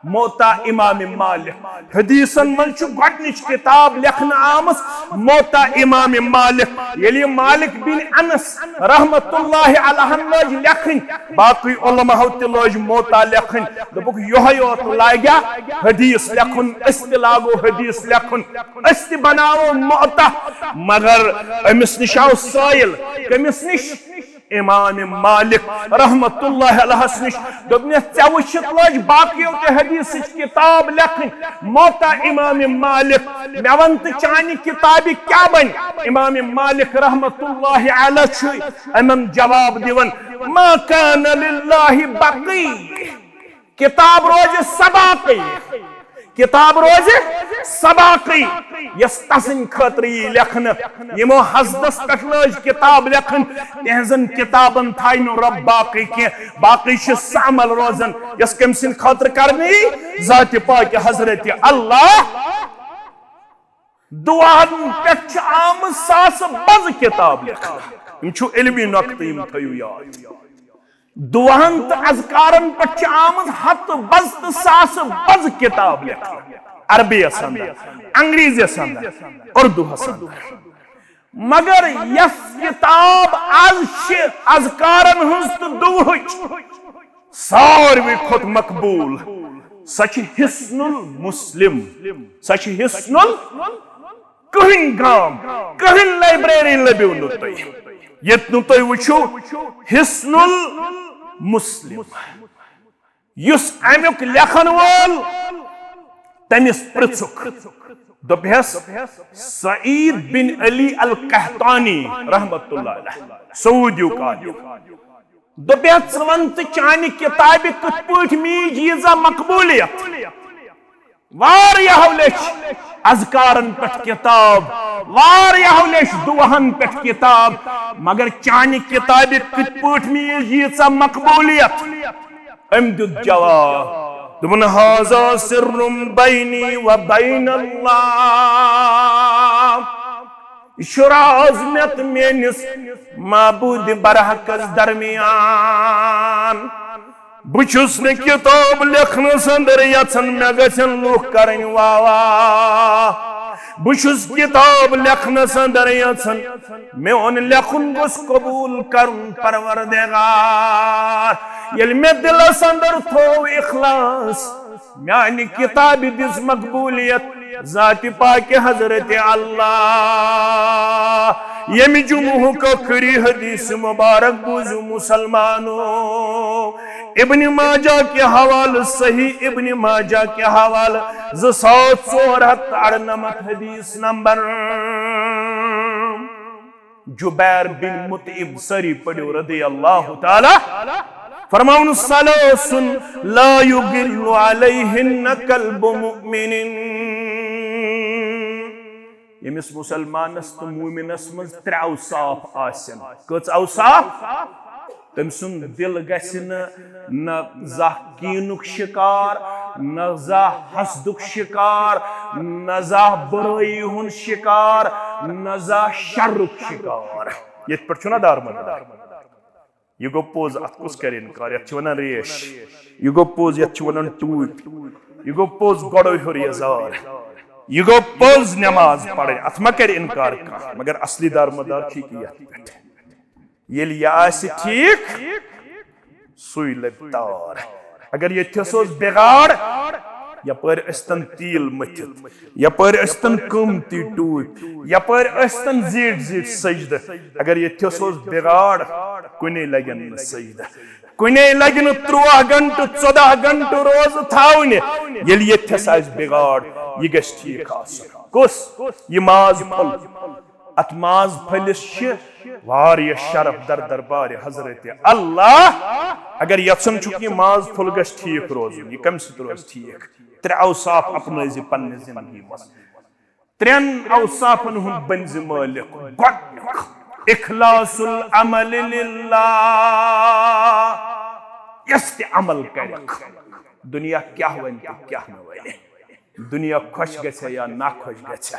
موطا امام مالک۔ حدیثن منٛز چھُ گۄڈنِچ کتاب لیکھنہٕ آمٕژ موطا امام مالک۔ ییٚلہِ یہِ مالک بن انس رحمت اللہ علیہ لٲج لیکھٕنۍ، باقٕے علماہو تہِ لٲج موطا لیکھٕنۍ۔ دوٚپُکھ، یِہوٚے یوت لاگیا حدیث لیکھُن، أسۍ تہِ لاگو حدیث لیکھُن، أسۍ تہِ بناوو موطا۔ مگر أمِس نِش آو سٲیِل۔ کٔمِس نِش؟ امام مالک رحمت اللہ علیہس نِش۔ دوٚپنس، ژےٚ وٕچھِتھ لٲج باقیو تہِ حدیثٕچ کتاب لیکھٕنۍ، موطا امام مالک۔ مےٚ وَن تہٕ، چانہِ کتابہِ کیٛاہ بنہِ؟ امام مالک رحمت اللہ علیہ چھُ أمن جواب دِوان، ما کان للہ بقی۔ کتاب روزِ سباقٕے، کتاب روزِ سباقٕے۔ یۄس تسٕنٛدِ خٲطرٕ یی لیکھنہٕ، یِمو حسدس پٮ۪ٹھ لٲج کِتاب لیکھٕنۍ، تِہنٛزن کِتابن تھایہِ نہٕ رۄب باقٕے کینٛہہ، باقٕے چھِ سہ عمل روزان یۄس کٔمۍ سٕنٛدِ خٲطرٕ کرنہٕ یی، ذاتِ پاکہِ حضرت اللہ۔ دُعاہن پٮ۪ٹھ چھِ آمٕژ ساسہٕ بَزٕ کِتاب لیکھنہٕ۔ یِم چھِو علمی نۄقطہٕ، یِم تھٲیِو یاد۔ دُعاہن تہٕ اذکارن پٮ۪ٹھ چھِ آمٕژ ہتہٕ بَزٕ تہٕ ساسہٕ بَزٕ کِتاب لیکھنہٕ، عربی یَس اندر، انگریزی یَس اندر، اردو ہس اندر۔ مگر یۄس کِتاب از چھِ اذکارن ہٕنٛز تہٕ دُعہٕچ، ساروی کھۄتہٕ مقبوٗل، سۄ چھِ حصن المسلم۔ سۄ چھِ حصن ال-، کٕہٕنۍ گام، کٕہٕنۍ لائبریری لٔبِو نہٕ تُہۍ، ییٚتہِ نہٕ تُہۍ وٕچھِو حصن المسلم۔ یُس اَمیُک لیکھن وول، تٔمِس پرٛژھُکھ، دوٚپہَس، سعید بن علی القحطانی رحمت اللہ علیہ، سعودیُک عالم۔ دوٚپہَس، ژٕ وَن تہٕ چانہِ کِتابہِ کِتھ پٲٹھۍ میٖج ییٖژاہ مقبوٗلیت؟ واریاہو لیٚچھ اذکارن پٮ۪ٹھ کِتاب، واریاہو لیٚچھ دُعاہن پٮ۪ٹھ کِتاب، مگر چانہِ کِتابہِ کِتھ پٲٹھۍ میٖج ییٖژاہ مقبوٗلیت؟ أمۍ دیُت جواب، دوٚپُن، "هذا سر بینی و بین اللہ"۔ یہِ چھُ راز مےٚ تہٕ میٲنِس معبوٗدِ برحقس درمیان۔ بہٕ چھُس نہٕ کِتاب لیکھنَس اندر یژھان مےٚ گژھن لوٗکھ کرٕنۍ واہ واہ۔ بہٕ چھُس کِتاب لیکھنَس اندر یژھان میون لیکھُن گوٚژھ قبوٗل کرُن پروردگار۔ ییٚلہِ مےٚ دِلس اندر تھوو اخلاص، میانہِ کِتابہِ دِژ مقبوٗلیت ذاتِ پاکہِ حضرت اللہ۔ ییٚمہِ جمعہُک ٲخری حدیث مبارک بوٗزِو مسلمانو، ابن ماجہ کہِ حوالہٕ، صحیح ابن ماجہ کہِ حوالہٕ، زٕ ساس ژور ہتھ تہٕ ارنمتھ حدیث نمبر۔ جبیر بن مطعم، سٲری پٔرِو رضی اللہ تعالیٰ، فرماوُن، "ثلاث لا یغل علیہن قلب مؤمن"۔ ییٚمِس مسلمانس تہٕ مومنس منٛز ترٛےٚ اوصاف آسن۔ کٔژ اوصاف؟ تٔمۍ سُنٛد دِل گژھِ نہٕ نہ زانٛہہ کینُک شکار، نہ زانٛہہ حسدُک شکار، نہ زانٛہہ بُرٲیی ہُنٛد شکار، نہ زانٛہہ شرُک شکار۔ یتھ پٲٹھۍ چھُنہ دارمدار؟ یہِ گوٚو پوٚز، اتھ کُس کرِ انکار؟ یتھ چھِ ونان ریش۔ یہِ گوٚو پوٚز، یتھ چھِ ونان ٹوٗپۍ۔ یہِ گوٚو پوٚز، گۄڈو ہیوٚر یزار۔ یہِ گوٚو پوٚز، نماز پرٕنۍ، اتھ ما کرِ انکار کانٛہہ؟ مگر اصلی دارمدار چھِ یہِ کہِ یتھ پٮ۪ٹھ۔ ییٚلہِ یہِ آسہِ ٹھیٖک، سُے لَبہِ تار۔ اگر ییٚتھس اوس بِگاڑ، یپٲرۍ ٲسۍتن تیٖل مٔتھِتھ، یپٲرۍ ٲسۍتن قۭمتی ٹوٗپۍ، یپٲرۍ ٲسۍتن زیٖٹھۍ زیٖٹھۍ سجدٕ۔ اگر ییٚتھس اوس بِگاڑ، کُنے لگن نہٕ سجدٕ، کُنے لگہِ نہٕ ترٛواہ گھنٹہٕ، ژۄداہ گھنٹہٕ روزٕ تھاونہِ۔ ییٚلہِ ییٚتھس آسہِ بِگاڑ، یہِ گژھِ ٹھیٖک آسُن۔ کُس؟ یہِ ماز پھوٚل۔ اتھ ماز پھٔلِس چھِ واریاہ شرف در دربارِ حضرت اللہ۔ اگر یژھان چھُکھ یہِ ماز پھوٚل گژھِ ٹھیٖک روزُن، یہِ کمہِ سۭتۍ روزِ ٹھیٖک؟ ترٛےٚ اوصاف اپنٲوزِ پننہِ زندگی منٛز۔ ترٛٮ۪ن اوصافن ہُنٛد بٔنزِ مٲلِک۔ گۄڈٕنیُک، اخلاص العمل للہ۔ یۄس تہِ عمل کرکھ، دُنیا کیٛاہ ونہِ تہٕ کیٛاہ نہٕ ونہِ، دُنیا خۄش گژھِ یا ناخۄش گژھِ،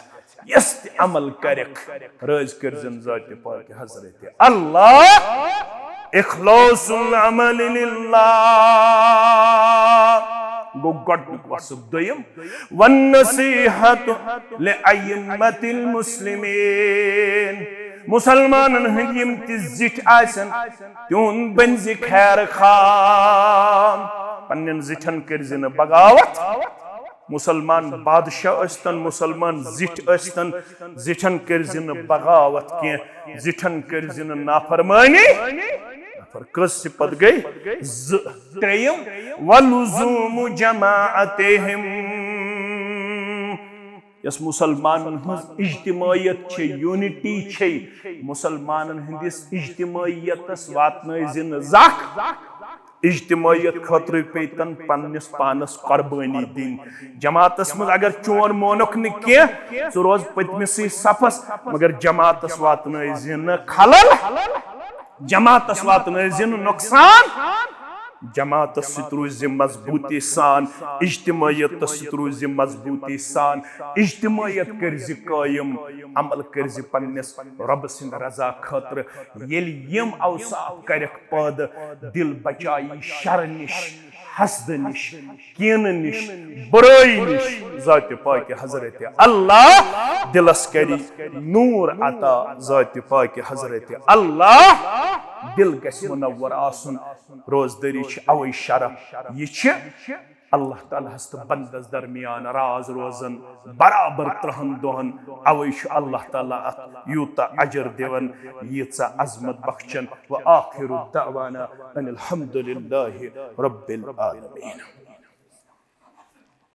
یۄس تہِ عمل کرکھ، رٲضۍ کٔرزٮ۪ن ذاتِ پاکہِ حضرت اللہ۔ اخلاص العمل للہ گوٚو گۄڈٕنیُک وصف۔ دوٚیِم، والنصیحۃ لأئمۃ المسلمین، مسلمانن ہٕنٛدۍ یِم تہِ زِٹھۍ آسن، تِہُنٛد بٔنزِ خیر خواہ، پننٮ۪ن زِٹھٮ۪ن کٔرزِ نہٕ بغاوت۔ مسلمان بادشاہ ٲسۍتن، مسلمان زِٹھۍ ٲسۍتن، زِٹھٮ۪ن کٔرزِ نہٕ بغاوت کینٛہہ، زِٹھٮ۪ن کٔرزِ نہٕ نافرمٲنی۔ نفر کٔژ صفت گٔے؟ زٕ۔ ترٛیٚیِم، ولزوم جماعتہم۔ یۄس مسلمانن ہٕنٛز اجتماعیت چھے، یونٹی چھے، مسلمانن ہٕنٛدِس اجتماعیتس واتنٲوزِ نہٕ زکھ۔ اجتماعیت خٲطرٕ پیٚیہِ تن پننِس پانس قربٲنی دِنۍ۔ جماعتس منٛز اگر چون مونُکھ نہٕ کینٛہہ، ژٕ روز پٔتمِسٕے صفس، مگر جماعتس واتنٲوزِ نہٕ خلل، جماعتس واتنٲوزِ نہٕ نۄقصان۔ جماعتس سۭتۍ روٗزِ مضبوٗطی سان، اجتماعیتس سۭتۍ روٗزِ مضبوٗطی سان، اجتماعیت کٔرزِ قٲیِم، عمل کٔرزِ پننِس رۄبہٕ سٕنٛدِ رضا خٲطرٕ۔ ییٚلہِ یِم اوصاف کرکھ پٲدٕ، دل بچایی شر نِش، حسد نِش، کینہٕ نِش، برٲیی نِش، ذاتِ پاکِ حضرت اللہ دلس کری نور عطا، ذاتِ پاکِ حضرت اللہ دل گژھِ منور آسُن۔ روزدٲری چھِ اوے شرف، یہِ چھِ اللہ تعالیٰ ہس تہٕ بندس درمیان راز روزان برابر ترہن دۄہن۔ اوے چھُ اللہ تعالیٰ اتھ یوٗتاہ اجر دِوان، ییٖژاہ عظمت بخشان۔ وآخر دعوانا ان الحمد للہ رب العالمین۔